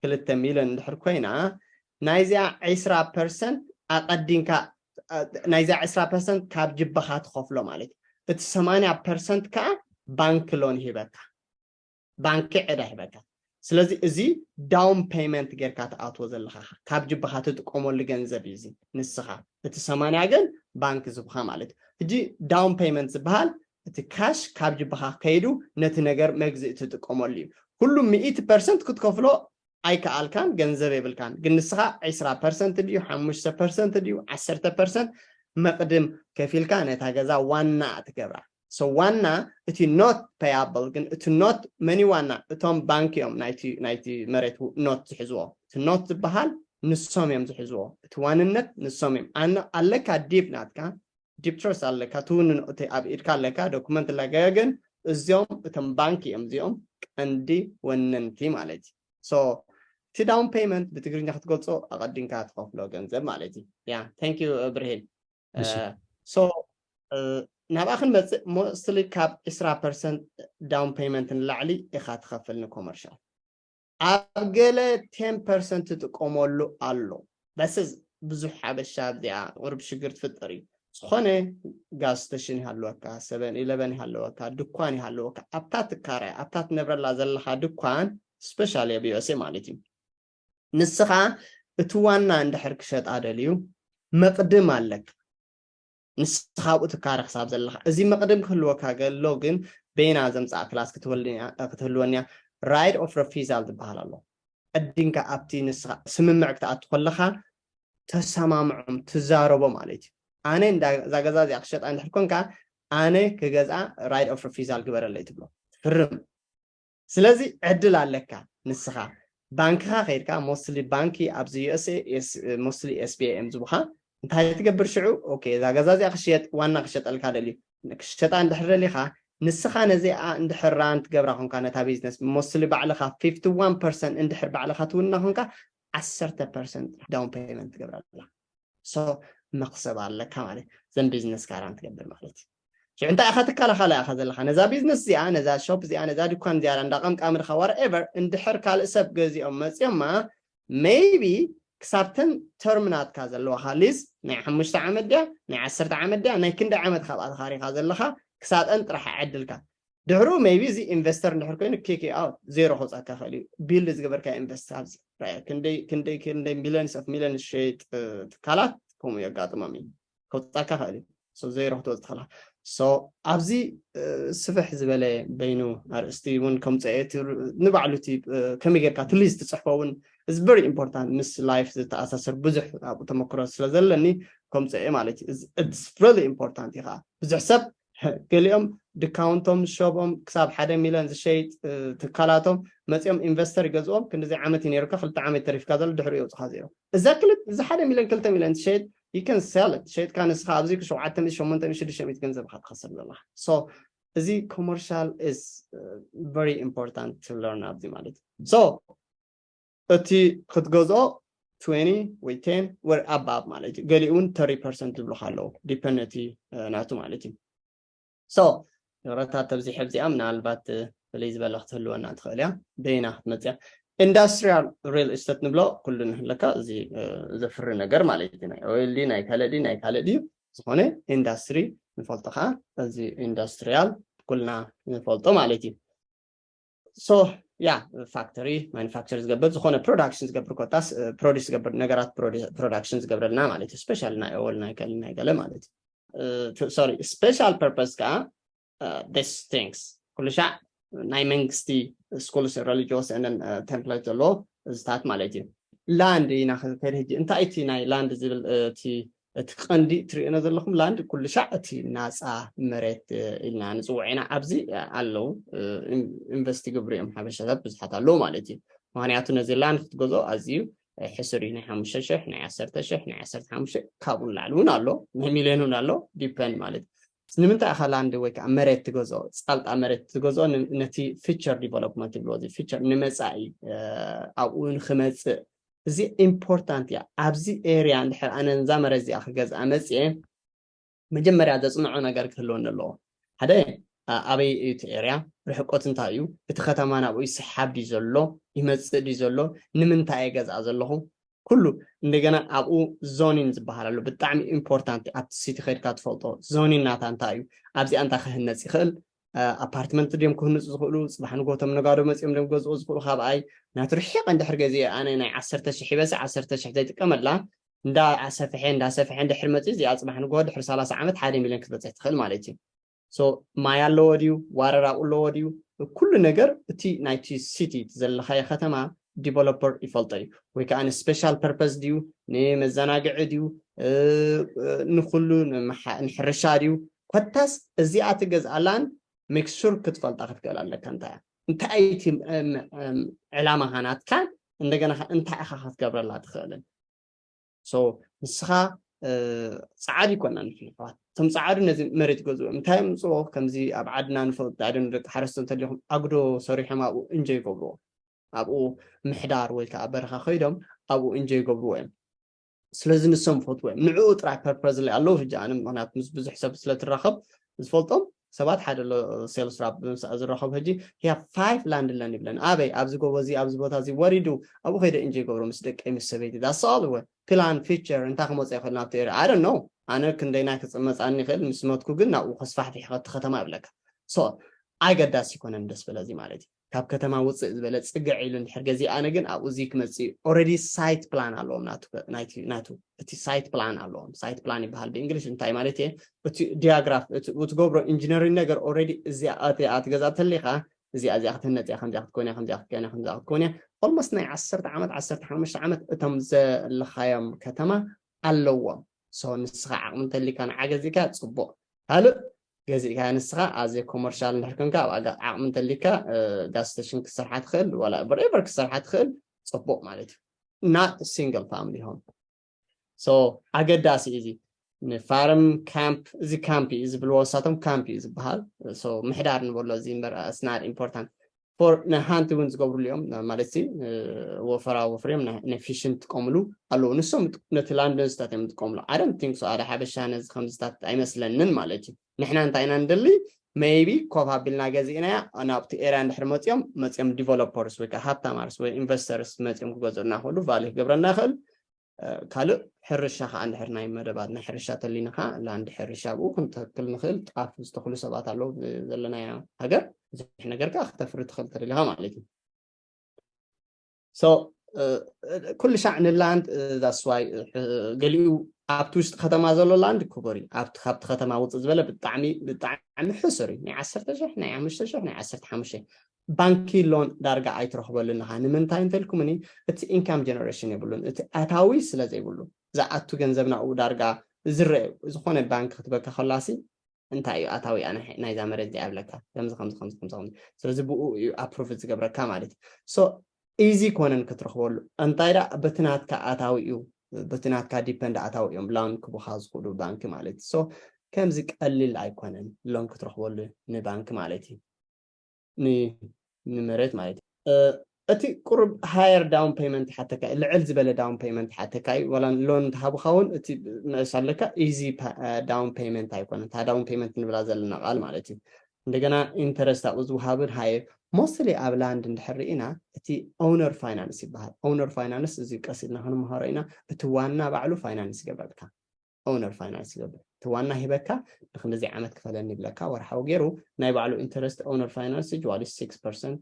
ክልተ ሚልዮን እንድሕር ኮይና ናይዚኣ ዕስራ ፐርሰንት ኣቐዲምካ ናይዚኣ ዕስራ ፐርሰንት ካብ ጅበኻ ትኸፍሎ ማለት እዩ። እቲ ሰማንያ ፐርሰንት ከዓ ባንክ ሎን ይህበካ። ባንክ ዕዳ ይህበካ። ስለዚ እዚ ዳውን ፔመንት ጌርካ ትኣትዎ ዘለኻ ካብ ጅብኻ ትጥቀመሉ ገንዘብ እዩ። እዚ ንስኻ እቲ ሰማንያ ግን ባንክ ዝብኻ ማለት እዩ። ሕጂ ዳውን ፔመንት ዝበሃል እቲ ካሽ ካብ ጅብኻ ከይዱ ነቲ ነገር መግዝእ ትጥቀመሉ እዩ። ኩሉ ሚእቲ ፐርሰንት ክትከፍሎ ኣይከኣልካን፣ ገንዘብ የብልካን። ግን ንስኻ ዕስራ ፐርሰንት ድዩ ሓሙሽተ ፐርሰንት ድዩ ዓሰርተ ፐርሰንት መቕድም ከፊልካ ነታ ገዛ ዋና ትገብራ። So ዋና እቲ ኖት ፔያብል ግን እቲ ኖት መኒ ዋና እቶም ባንክ እዮም ናይቲ ናይቲ መሬት ኖት ዝሕዝዎ። እቲ ኖት ዝበሃል ንሶም እዮም ዝሕዝዎ። እቲ ዋንነት ንሶም እዮም። ኣነ ኣለካ ዲብ ናትካ ዲብ ትረስት ኣለካ ትውንኖ እቲ ኣብ ኢድካ ኣለካ ዶኩመንት ኣለካ ግን እዚኦም እቶም ባንክ እዮም እዚኦም ቀንዲ ወነንቲ ማለት እዩ። So እቲ ዳውን ፔመንት ብትግርኛ ክትገልጾ ኣቐዲምካ ትኸፍሎ ገንዘብ ማለት እዩ። Yeah thank you ብርሂን። So ናብኣ ክንመፅእ ሞስትሊ ካብ ዕስራ ፐርሰንት ዳውን ፔመንት ንላዕሊ ኢኻ ትኸፍል ንኮመርሻል። ኣብ ገለ ቴን ፐርሰንት ትጥቀመሉ ኣሎ። በስ ብዙሕ ሓበሻ ኣብዚኣ ቁሩብ ሽግር ትፍጥር እዩ። ዝኾነ ጋዝ ስቴሽን ይሃለወካ፣ ሰቨን ኢለቨን ይሃለወካ፣ ድኳን ይሃለወካ፣ ኣብታ ትካራይ ኣብታ ትነብረላ ዘለኻ ድኳን ስፔሻሊ ኣብ ዩ ኤስ ኤ ማለት እዩ። ንስኻ እቲ ዋና እንድሕር ክሸጣ ደልዩ መቕድም ኣለካ። ንስኻ ኣብኡ ትካረ ክሳብ ዘለኻ እዚ መቕድም ክህልወካ ገሎ ግን በይና ዘምፃእ ክላስ ክትህልወንያ right of refusal ዝበሃል ኣሎ። ቀዲምካ ኣብቲ ንስኻ ስምምዕ ክትኣቱ ከለኻ ተሰማምዖም ትዛረቦ ማለት እዩ። ኣነ እዛ ገዛ እዚኣ ክሸጣ እንድሕር ኮንካ ኣነ ክገዝኣ right of refusal ግበረለይ ትብሎ ትፍርም። ስለዚ ዕድል ኣለካ ንስኻ ባንክኻ ከይድካ ሞስትሊ ባንኪ ኣብዚ ዩ ኤስ ኤ ሞስትሊ ኤስ ቢ ኤ እዮም ዝቡኻ እንታይ ትገብር ሽዑ ኦኬ እዛ ገዛ እዚኣ ክሽየጥ ዋና ክሸጠልካ ደልዩ ክሸጣ እንድሕር ደሊኻ ንስኻ ነዚኣ እንድሕር ራን ትገብራ ኮንካ ነታ ቢዝነስ ሞስትሊ ባዕልኻ ፊፍቲ ዋን ፐርሰንት እንድሕር ባዕልኻ ትውና ኮንካ ዓሰርተ ፐርሰንት down payment ትገብር ኣለኻ። So መኽሰብ ኣለካ ማለት እዩ። ዘን ቢዝነስ ጋራን ትገብር ማለት እዩ። ሽዑ እንታይ ኢኻ ትከላኸላ ኢኻ ዘለኻ? ነዛ ቢዝነስ እዚኣ፣ ነዛ ሾፕ እዚኣ፣ ነዛ ድኳን እዚኣ እንዳቐምቃሚ ድኻ whatever፣ እንድሕር ካልእ ሰብ ገዚኦም መፂኦማ፣ maybe ክሳብ ተን ተርም ናትካ ዘለዋኻ ሊዝ ናይ ሓሙሽተ ዓመት ድያ ናይ ዓሰርተ ዓመት ድያ ናይ ክንደይ ዓመት ካብኣ ተኻሪኻ ዘለኻ፣ ክሳብ ተን ጥራሕ ዕድልካ። ድሕሩ maybe እዚ ኢንቨስተር እንድሕር ኮይኑ ኪክ ኣውት ዜሮ ከውፃካ ይኽእል እዩ። ቢልድ ዝገበርካ ኢንቨስት ኣብዚ ክንደይ ክንደይ ክንደይ ሚሊዮንስ ኦፍ ሚሊዮንስ ሸይጥ ትካላት ከምኡ የጋጥሞም እዩ። ከውፃካ ይኽእል እዩ። ዜሮ ክትወፅ ትኽእላ። So ኣብዚ ስፍሕ ዝበለ በይኑ ኣርእስቲ እውን ከምፀ ንባዕሉ እቲ ከመይ ጌርካ ትሊዝ ትፅሕፎ እውን is very important። ምስ ላይፍ ዝተኣሳሰር ብዙሕ ኣብኡ ተመክሮ ስለ ዘለኒ ከምፀ ማለት እዩ። It's really important እዩ ከዓ። ብዙሕ ሰብ ገሊኦም ድካውንቶም ሾቦም ክሳብ ሓደ ሚሊዮን ዝሸይጥ ትካላቶም መፂኦም ኢንቨስተር ይገዝኦም። ክንዲዚ ዓመት እዩ ነይሩካ፣ ክልተ ዓመት ተሪፍካ ዘሎ ድሕሪኡ የውፅኻ ዜሮ። እዛ ክልተ እዛ ሓደ ሚሊዮን ክልተ ሚሊዮን ትሸይጥ you can sell it። ሸይጥካ ንስኻ ኣብዚ ሸውዓተ ሚእቲ ሸሞንተ ሚእቲ ሽዱሽተ ሚእቲ ገንዘብካ ትኸስር ዘለኻ። So እዚ commercial is very important to learn ኣብዚ ማለት እዩ። So እቲ ክትገዝኦ twenty ወይ ten ወይ above ማለት እዩ። ገሊኡ እውን thirty percent ዝብሉካ ኣለዉ፣ ዲፐንድ እቲ ናቱ ማለት እዩ። So ንብረታት ተብዚሕ ኣብዚኣ ምናልባት ፍልይ ዝበለ ክትህልወና ትኽእል እያ። በይና ክትመፅያ ኢንዳስትሪያል ሪል ስቴት ንብሎ ኩሉ ንህለካ እዚ ዘፍሪ ነገር ማለት እዩ። ናይ ኦይል ድዩ ናይ ካልእ ድዩ ናይ ካልእ ድዩ ዝኾነ ኢንዳስትሪ ንፈልጦ ከዓ እዚ ኢንዳስትሪያል ኩልና ንፈልጦ ማለት እዩ። So ያ ፋክተሪ ማኑፋክቸር ዝገብር ዝኾነ ፕሮዳክሽን ዝገብር ኮታስ ፕሮዲስ ዝገብር ነገራት ፕሮዳክሽን ዝገብረልና ማለት እዩ። ስፔሻሊ ናይ ኦይል ናይ ካልእ ናይ ገለ ማለት እዩ። ሶሪ ስፔሻል ፐርፐስ ከዓ this things ኩሉ ሻዕ ናይ መንግስቲ ስኩልስ ሬሊጂዮስ ንን ቴምፕሌት ዘለዎ እዚታት ማለት እዩ። ላንድ ኢና ከድ ሕጂ እንታይ እቲ ናይ ላንድ ዝብል እቲ እቲ ቀንዲ ትሪእነ ዘለኹም ላንድ ኩሉ ሻዕ እቲ ናፃ መሬት ኢልና ንፅውዖ ኢና። ኣብዚ ኣለዉ ኢንቨስት ይገብሩ እዮም ሓበሻታት ብዙሓት ኣለዉ ማለት እዩ። ምክንያቱ ነዚ ላንድ ክትገዝኦ ኣዝዩ ሕሱር እዩ። ናይ ሓሙሽተ ሽሕ ናይ ዓሰርተ ሽሕ ናይ ዓሰርተ ሓሙሽተ ካብኡ ንላዕሊ እውን ኣሎ ናይ ሚልዮን እውን ኣሎ ዲፐንድ ማለት እዩ። ንምንታይ ኢኻ ላንድ ወይ ከዓ መሬት ትገዝኦ ፃልጣ መሬት ትገዝኦ ነቲ ፊቸር ዲቨሎፕመንት ይብልዎ እዚ ፊቸር ንመፃኢ ኣብኡ ንክመፅእ እዚ ኢምፖርታንት እያ። ኣብዚ ኤርያ እንድሕር ኣነ ነዛ መሬት እዚኣ ክገዝኣ መፅየ መጀመርያ ዘፅንዖ ነገር ክህልወኒ ኣለዎ። ሓደ ኣበይ እዩ እቲ ኤርያ ርሕቆት እንታይ እዩ እቲ ከተማ ናብኡ ይስሓብ ድዩ ዘሎ ይመፅእ ድዩ ዘሎ ንምንታይ እየ ገዝኣ ዘለኹ ኩሉ እንደገና ኣብኡ ዞኒን ዝበሃል ኣሎ ብጣዕሚ ኢምፖርታንት ኣብቲ ሲቲ ከድካ ትፈልጦ ዞኒን ናታ እንታይ እዩ ኣብዚኣ እንታይ ክህነፅ ይኽእል ኣፓርትመንት ድዮም ክህንፁ ዝኽእሉ ፅባሕ ንጎቶም ነጋዶ መፂኦም ድዮም ገዝኡ ዝኽእሉ ካብኣይ ናቱ ርሒቕ እንድሕር ገዚአ ኣነ ናይ ዓሰርተ ሽሕ ሂበሲ ዓሰርተ ሽሕ ዘይጥቀመላ እንዳ ኣሰፍሐ እንዳ ሰፍሐ እንድሕር መፂ እዚኣ ፅባሕ ንጎ ድሕሪ ሰላሳ ዓመት ሓደ ሚሊዮን ክትበፅሕ ትኽእል ማለት እዩ ማይ ኣለዎ ድዩ ዋረር ኣብኡ ኣለዎ ድዩ ኩሉ ነገር እቲ ናይቲ ሲቲ ዘለካዮ ከተማ ዲቨሎፐር ይፈልጦ እዩ ወይ ከዓ ንስፔሻል ፐርፐስ ድዩ ንመዘናግዒ ድዩ ንኩሉ ንሕርሻ ድዩ ኮታስ እዚኣ ትገዝኣላን ሜክሱር ክትፈልጣ ክትክእል ኣለካ እንታይ እንታይ እቲ ዕላማኻ ናትካ እንደገና እንታይ ኢኻ ክትገብረላ ትኽእልን ንስኻ ፀዓዱ ይኮና ንሕልፋት እቶም ፀዓዱ ነዚ መሬት ገዝኡ እንታይ ምፅዎ ከምዚ ኣብ ዓድና ንፈልጥ ዶ ደቂ ሓረስቶ እንተሊኹም ኣግዶ ሰሪሖም ኣብኡ እንጆ ይገብርዎ ኣብኡ ምሕዳር ወይ ከዓ በረኻ ከይዶም ኣብኡ እንጆ ይገብርዎ እዮም ስለዚ ንሶም ፈትዎ እዮም ንዕኡ ጥራይ ፐርፐዝ ላይ ኣለዉ ሕጂ ኣነ ምክንያቱ ምስ ብዙሕ ሰብ ስለትራኸብ ዝፈልጦም ሰባት ሓደ ኣሎ ሴልስ ራፕ ብምሳእ ዝራኸብ ሕጂ ያ ፋይቭ ላንድ ለን ይብለን ኣበይ ኣብዚ ጎቦ እዚ ኣብዚ ቦታ እዚ ወሪዱ ኣብኡ ከይደ እንጂ ይገብሮ ምስ ደቀይ ምስ ሰበይቲ that's all ወ ፕላን ፊቸር እንታይ ክመፅእ ይኽእል ናብቲ ኤርያ I don't know ኣነ ክንደይና ክፅመፃኒ ይኽእል ምስ መትኩ ግን ናብኡ ከስፋሕፊሕ ከቲ ከተማ ይብለካ so ኣገዳሲ ይኮነን ደስ በለዚ ማለት እዩ ካብ ከተማ ውፅእ ዝበለ ፅግዕ ኢሉ እንድሕር ገዚእ ኣነ ግን ኣብኡ እዚ ክመፅእ እዩ already site plan ኣለዎም ናቱ እቲ site plan ኣለዎም site plan ይበሃል ብእንግሊሽ እንታይ ማለት እየ እቲ ዲያግራፍ እትገብሮ ኢንጂነሪንግ ነገር already እዚኣ ኣትገዛ ተሊካ እዚኣ እዚኣ ክትህነፅ እያ ከምዚኣ ክትኮን እያ ከምዚኣ ክትኮን እያ ከምዚኣ ክትኮን እያ almost ናይ ዓሰርተ ዓመት ዓሰርተ ሓሙሽተ ዓመት እቶም ዘለካዮም ከተማ ኣለዎም so ንስኻ ዓቕሚ እንተሊካ ንዓ ገዚእካ ፅቡቕ ካልእ ገዚእካ ንስኻ ኣዘ ኮመርሻል እንድሕር ኮንካ ኣብ ዓቕሚ እንተሊካ ጋስ ስቴሽን ክሰርሓ ትኽእል ዋላ ብሬቨር ክሰርሓ ትኽእል ፅቡቕ ማለት እዩ not single family home so ኣገዳሲ እዚ ንፋርም ካምፕ እዚ ካምፕ እዩ ዝብልዎ ንሳቶም ካምፕ እዩ ዝበሃል ምሕዳር ንበሎ እዚ እምበር ስናድ ኢምፖርታንት for ንሓንቲ እውን ዝገብሩሉ እዮም ማለት ሲ ወፈራ ወፍርዮም ንፊሽን ትጥቀምሉ ኣለዉ። ንሶም ነቲ ላንድ ነዝታት እዮም ዝጥቀምሉ። I don't think so። ኣደ ሓበሻ ነዚ ከምዝታት ኣይመስለንን ማለት እዩ። ንሕና እንታይ ኢና ንደሊ? maybe ኮፍ ኣቢልና ገዚእናያ ናብቲ ኤርያ እንድሕር መፅኦም መፅኦም ዲቨሎፐርስ ወይ ከዓ ሃብታማርስ ወይ ኢንቨስተርስ መፅኦም ክገዝኡና ክእሉ ቫሊ ክገብረና ይኽእል። ካልእ ሕርሻ ከዓ እንድሕር ናይ መደባት ናይ ሕርሻ ተሊና ከዓ ላንድ ሕርሻ ብኡ ክንተክል ንኽእል። ጣፍ ዝተኽሉ ሰባት ኣለዉ ዘለናያ ሃገር። ብዙሕ ነገር ከዓ ክተፍሪ ትኽእል ተደሊኻ ማለት እዩ። So ኩሉ ሻዕ ንላንድ that's why ገሊኡ ኣብቲ ውሽጢ ከተማ ዘሎ ላንድ ክቡር እዩ። ኣብቲ ካብቲ ከተማ ውፅእ ዝበለ ብጣዕሚ ብጣዕሚ ሕሱር እዩ። ናይ ዓሰርተ ሽሕ ናይ ሓሙሽተ ሽሕ ናይ ዓሰርተ ሓሙሽተ ባንኪ ሎን ዳርጋ ኣይትረኽበሉን ኢኻ። ንምንታይ እንተልኩምኒ እቲ income generation የብሉን። እቲ ኣታዊ ስለ ዘይብሉ ዝኣቱ ገንዘብ ናብኡ ዳርጋ ዝረአ ዝኾነ ባንክ ክትበካ ከላሲ እንታይ እዩ ኣታዊ ናይዛ መሬት እዚኣ ይብለካ ከምዚ ከምዚ ከምዚ ከምዚ ከምዚ። ስለዚ ብኡ እዩ ኣፕሩቭ ዝገብረካ ማለት እዩ። So ኢዚ ኮነን ክትረኽበሉ እንታይ ዳ በቲ ናትካ ኣታዊ እዩ በቲ ናትካ ዲፐንድ ኣታዊ እዮም ላውን ክቡኻ ዝኽእሉ ባንክ ማለት እዩ። So ከምዚ ቀሊል ኣይኮነን ሎን ክትረኽበሉ ንባንክ ማለት እዩ። ንመሬት ማለት እዩ። እቲ ቁሩብ ሃየር ዳውን ፔመንት ሓተካ ልዕል ዝበለ ዳውን ፔመንት ሓተካ እዩ። ዋላ ሎን እንተሃቡካ እውን እቲ ንእስ ኣለካ ኢዚ ዳውን ፔመንት ኣይኮነን። እታ ዳውን ፔመንት ንብላ ዘለና ቃል ማለት እዩ። እንደገና ኢንተረስት ኣብኡ ዝወሃብን ሃየር ሞስትሊ ኣብ ላንድ እንድሕር ርኢና እቲ ኦውነር ፋይናንስ ይበሃል። ኦውነር ፋይናንስ እዚ ቀስ ኢልና ክንምሃሮ ኢና። እቲ ዋና ባዕሉ ፋይናንስ ይገብረልካ። ኦውነር ፋይናንስ ይገብር። እቲ ዋና ሂበካ ንክንደዚ ዓመት ክፈለኒ ይብለካ ወርሓዊ ገይሩ ናይ ባዕሉ ኢንተረስት ኦውነር ፋይናንስ ጅዋሊ six percent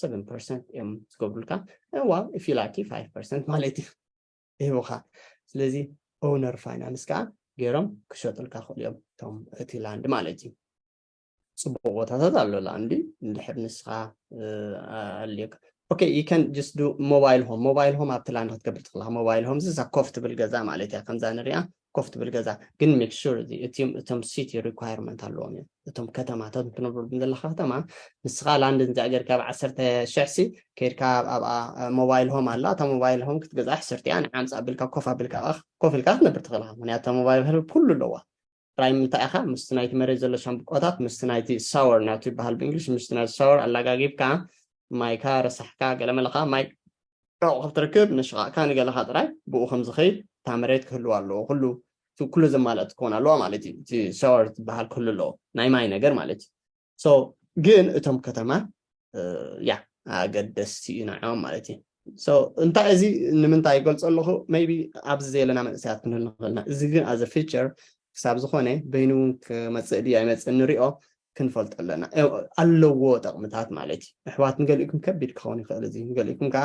seven percent እዮም ዝገብሩልካ። ዋ if you lucky five percent ማለት እዩ ይህቡካ። ስለዚ ኦውነር ፋይናንስ ከዓ ገይሮም ክሸጡልካ ክእሉ እዮም እቶም እቲ ላንድ ማለት እዩ። ፅቡቅ ቦታታት ኣሎ ላንዲ እንድሕር ንስኻ ኣልዮካ okay you can just do mobile home mobile home ኣብቲ ላንድ ክትገብር ትኽእልካ። mobile home እዛ ኮፍ ትብል ገዛ ማለት እያ። ከምዛ ንሪኣ ኮፍ ትብል ገዛ ግን make sure እቲም እቶም ሲቲ ሪኳየርመንት ኣለዎም እዮም። እቶም ከተማታት ትነብሩ ዘለካ ከተማ ንስኻ ላንድ እንዚኣ ጌርካ ኣብ ዓሰርተ ሽሕ ሲ ከይድካ ኣብኣ ሞባይል ሆም ኣላ። እታ ሞባይል ሆም ክትገዛ ሕስርቲ እያ። ንዓምፃ ኣቢልካ ኮፍ ኣቢልካ ኮፍ ኢልካ ክትነብር ትኽእልካ። ምክንያቱ እታ ሞባይል ሆም ኩሉ ኣለዋ። ጥራይ ምንታይ ኢኻ ምስቲ ናይቲ መሬት ዘሎ ሻምብቆታት ምስቲ ናይቲ ሳወር ናቱ ይበሃል ብእንግሊሽ ምስቲ ናይቲ ሳወር ኣላጋጊብካ ማይካ ረሳሕካ ገለመለኻ ማይ ዕቑ ክትርክብ ንሽቓቕካ ንገለኻ ጥራይ ብኡ ከም ዝኸይድ እታ መሬት ክህልዋ ኣለዎ። ኩሉ ኩሉ ዘማልአት ክኾን ኣለዋ ማለት እዩ። እቲ ሻወር ዝበሃል ክህሉ ኣለዎ ናይ ማይ ነገር ማለት እዩ። So ግን እቶም ከተማ ያ ኣገደስቲ እዩ ንዕኦም ማለት እዩ። So እንታይ እዚ ንምንታይ ይገልፆ ኣለኹ? maybe ኣብዚ ዘለና መንእሰያት ክንህል ንኽእልና። እዚ ግን as a future ክሳብ ዝኾነ በይኑ እውን ክመፅእ ድዩ ኣይመፅእ ንሪኦ ክንፈልጦ ኣለና። ኣለዎ ጠቕምታት ማለት እዩ። ኣሕዋት ንገሊእኩም ከቢድ ክኸውን ይኽእል እዚ ንገሊእኩም ከዓ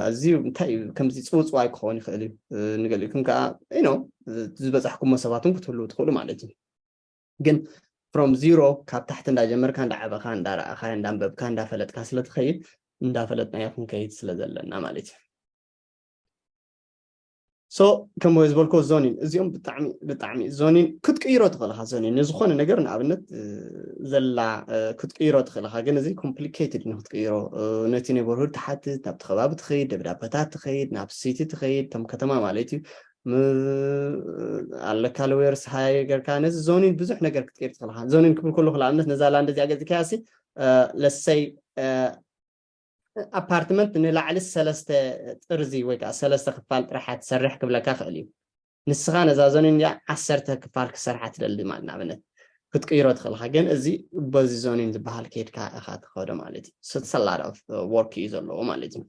ኣዝዩ እንታይ እዩ ከምዚ ፅውፅዋይ ክኸውን ይኽእል እዩ። ንገሊእኩም ከዓ ኢኖ ዝበፃሕኩሞ ሰባት እውን ክትህልው ትኽእሉ ማለት እዩ። ግን from zero ካብ ታሕቲ እንዳጀመርካ እንዳዓበኻ እንዳረኣኻዮ እንዳንበብካ እንዳፈለጥካ ስለትኸይድ እንዳፈለጥናዮ ክንከይድ ስለ ዘለና ማለት እዩ። So ከም ዝበልኮ ዞኒን እዚኦም ብጣዕሚ ብጣዕሚ ዞኒን ክትቅይሮ ትኽእልኻ። ዞኒን ንዝኾነ ነገር ንኣብነት ዘላ ክትቅይሮ ትኽእልኻ። ግን እዚ complicated ንክትቅይሮ ነቲ neighborhood ትሓትት ናብቲ ከባቢ ትኸይድ ደብዳበታት ትኸይድ ናብ ሲቲ ትኸይድ ከም ከተማ ማለት እዩ። ኣለካ ሎየርስ ሃየ ጌርካ ነዚ ዞኒን ብዙሕ ነገር ክትቀይር ትኽእልካ። ዞኒን ክብል ከለኹ ንኣብነት ነዛ ላንድ እዚኣ ገዚእካያ ሲ ለሰይ ኣፓርትመንት ንላዕሊ ሰለስተ ጥርዚ ወይ ከዓ ሰለስተ ክፋል ጥራሕ ትሰርሕ ክብለካ ክእል እዩ። ንስኻ ነዛ ዞኒን እዚኣ ዓሰርተ ክፋል ክሰርሓ ትደሊ ማለት ንኣብነት ክትቅይሮ ትኽእልካ። ግን እዚ በዚ ዞኒን ዝበሃል ከይድካ ኢኻ ትኸዶ ማለት እዩ። ስሰላድ ኦፍ ወርክ እዩ ዘለዎ ማለት እዩ።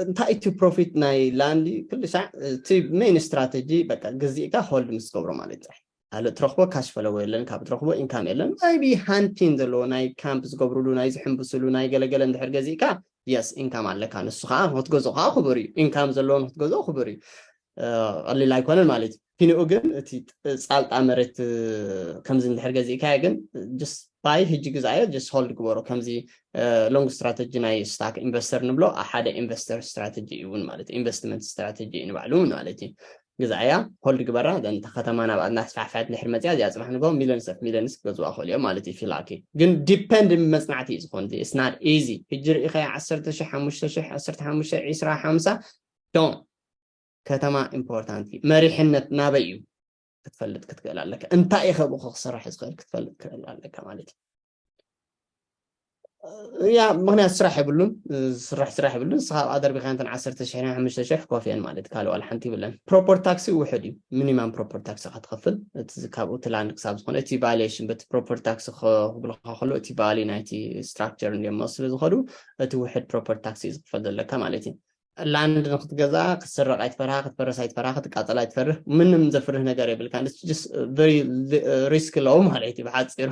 እንታይ እቲ ፕሮፊት ናይ ላንድ ኩሉ ሳዕ እቲ ሜን ስትራቴጂ በቃ ገዚእካ ሆልድ ምስ ትገብሮ ማለት ጥራሕ ካልእ ትረኽቦ ካሽ ፈለዎ የለን ካብ ትረኽቦ ኢንካም የለን። maybe ሃንቲን ዘለዎ ናይ ካምፕ ዝገብሩሉ ናይ ዝሕንብስሉ ናይ ገለገለ እንድሕር ገዚእካ የስ ኢንካም ኣለካ። ንሱ ከዓ ክትገዝኦ ከዓ ክቡር እዩ። ኢንካም ዘለዎ ክትገዝኦ ክቡር እዩ። ቀሊል ኣይኮነን ማለት እዩ። ፊንኡ ግን እቲ ፃልጣ መሬት ከምዚ እንድሕር ገዚእካዮ ግን just ባይ ህጂ ግዛዮ just ሆልድ ግበሮ። ከምዚ ሎንግ ስትራተጂ ናይ ስታክ ኢንቨስተር ንብሎ ሓደ ኢንቨስተር ስትራተጂ እዩ እውን ማለት ኢንቨስትመንት ስትራተጂ እዩ ንባዕሉ እውን ማለት እዩ። ግዛያ ሆልድ ግበራ እታ ከተማ ናብ ኣና ስፋሕፋሕት ድሕር መፅያ እዚኣ ፅባሕ ንጎ ሚሊዮንስ ኦፍ ሚሊዮንስ ክገዝዋ ክእሉ እዮም ማለት እዩ። ፊላኪ ግን ዲፐንድ ብመፅናዕቲ እዩ ዝኾን። It's not easy። ህጂ ርኢኻዮ ዓሰርተ ሺሕ ሓሙሽተ ሺሕ ዓሰርተ ሓሙሽተ ዒስራ ሓምሳ ዶን ከተማ ኢምፖርታንት እዩ። መሪሕነት ናበይ እዩ? ክትፈልጥ ክትክእል ኣለካ። እንታይ ኢኸ ብኡ ክስራሕ ዝኽእል ክትፈልጥ ክትክእል ኣለካ ማለት እዩ። ያ ምክንያት ስራሕ የብሉን። ዝስራሕ ስራሕ የብሉን። ንስኻ ኣብኣ ደርቢኻ እንተን ዓሰርተ ሽሕ ሓሙሽተ ሽሕ ኮፍ እየን ማለት ካልእ ዋላ ሓንቲ ይብለን። ፕሮፐር ታክሲ ውሕድ እዩ። ሚኒማም ፕሮፐር ታክሲ ክትኸፍል እቲ ካብኡ እቲ ላንድ ክሳብ ዝኾነ እቲ ቫሉዌሽን በቲ ፕሮፐር ታክሲ ክብልካ ከሎ እቲ ቫሉ ናይቲ ስትራክቸር እንዲሞ ስለ ዝኸዱ እቲ ውሕድ ፕሮፐር ታክሲ እዩ ዝኽፈል ዘለካ ማለት እዩ። ላንድ ንክትገዛ ክትስረቕ ኣይትፈርሃ፣ ክትፈረስ ኣይትፈርሃ፣ ክትቃፀል ኣይትፈርህ። ምንም ዘፍርህ ነገር የብልካ። ሪስክ ሎው ማለት እዩ ብሓፂሩ።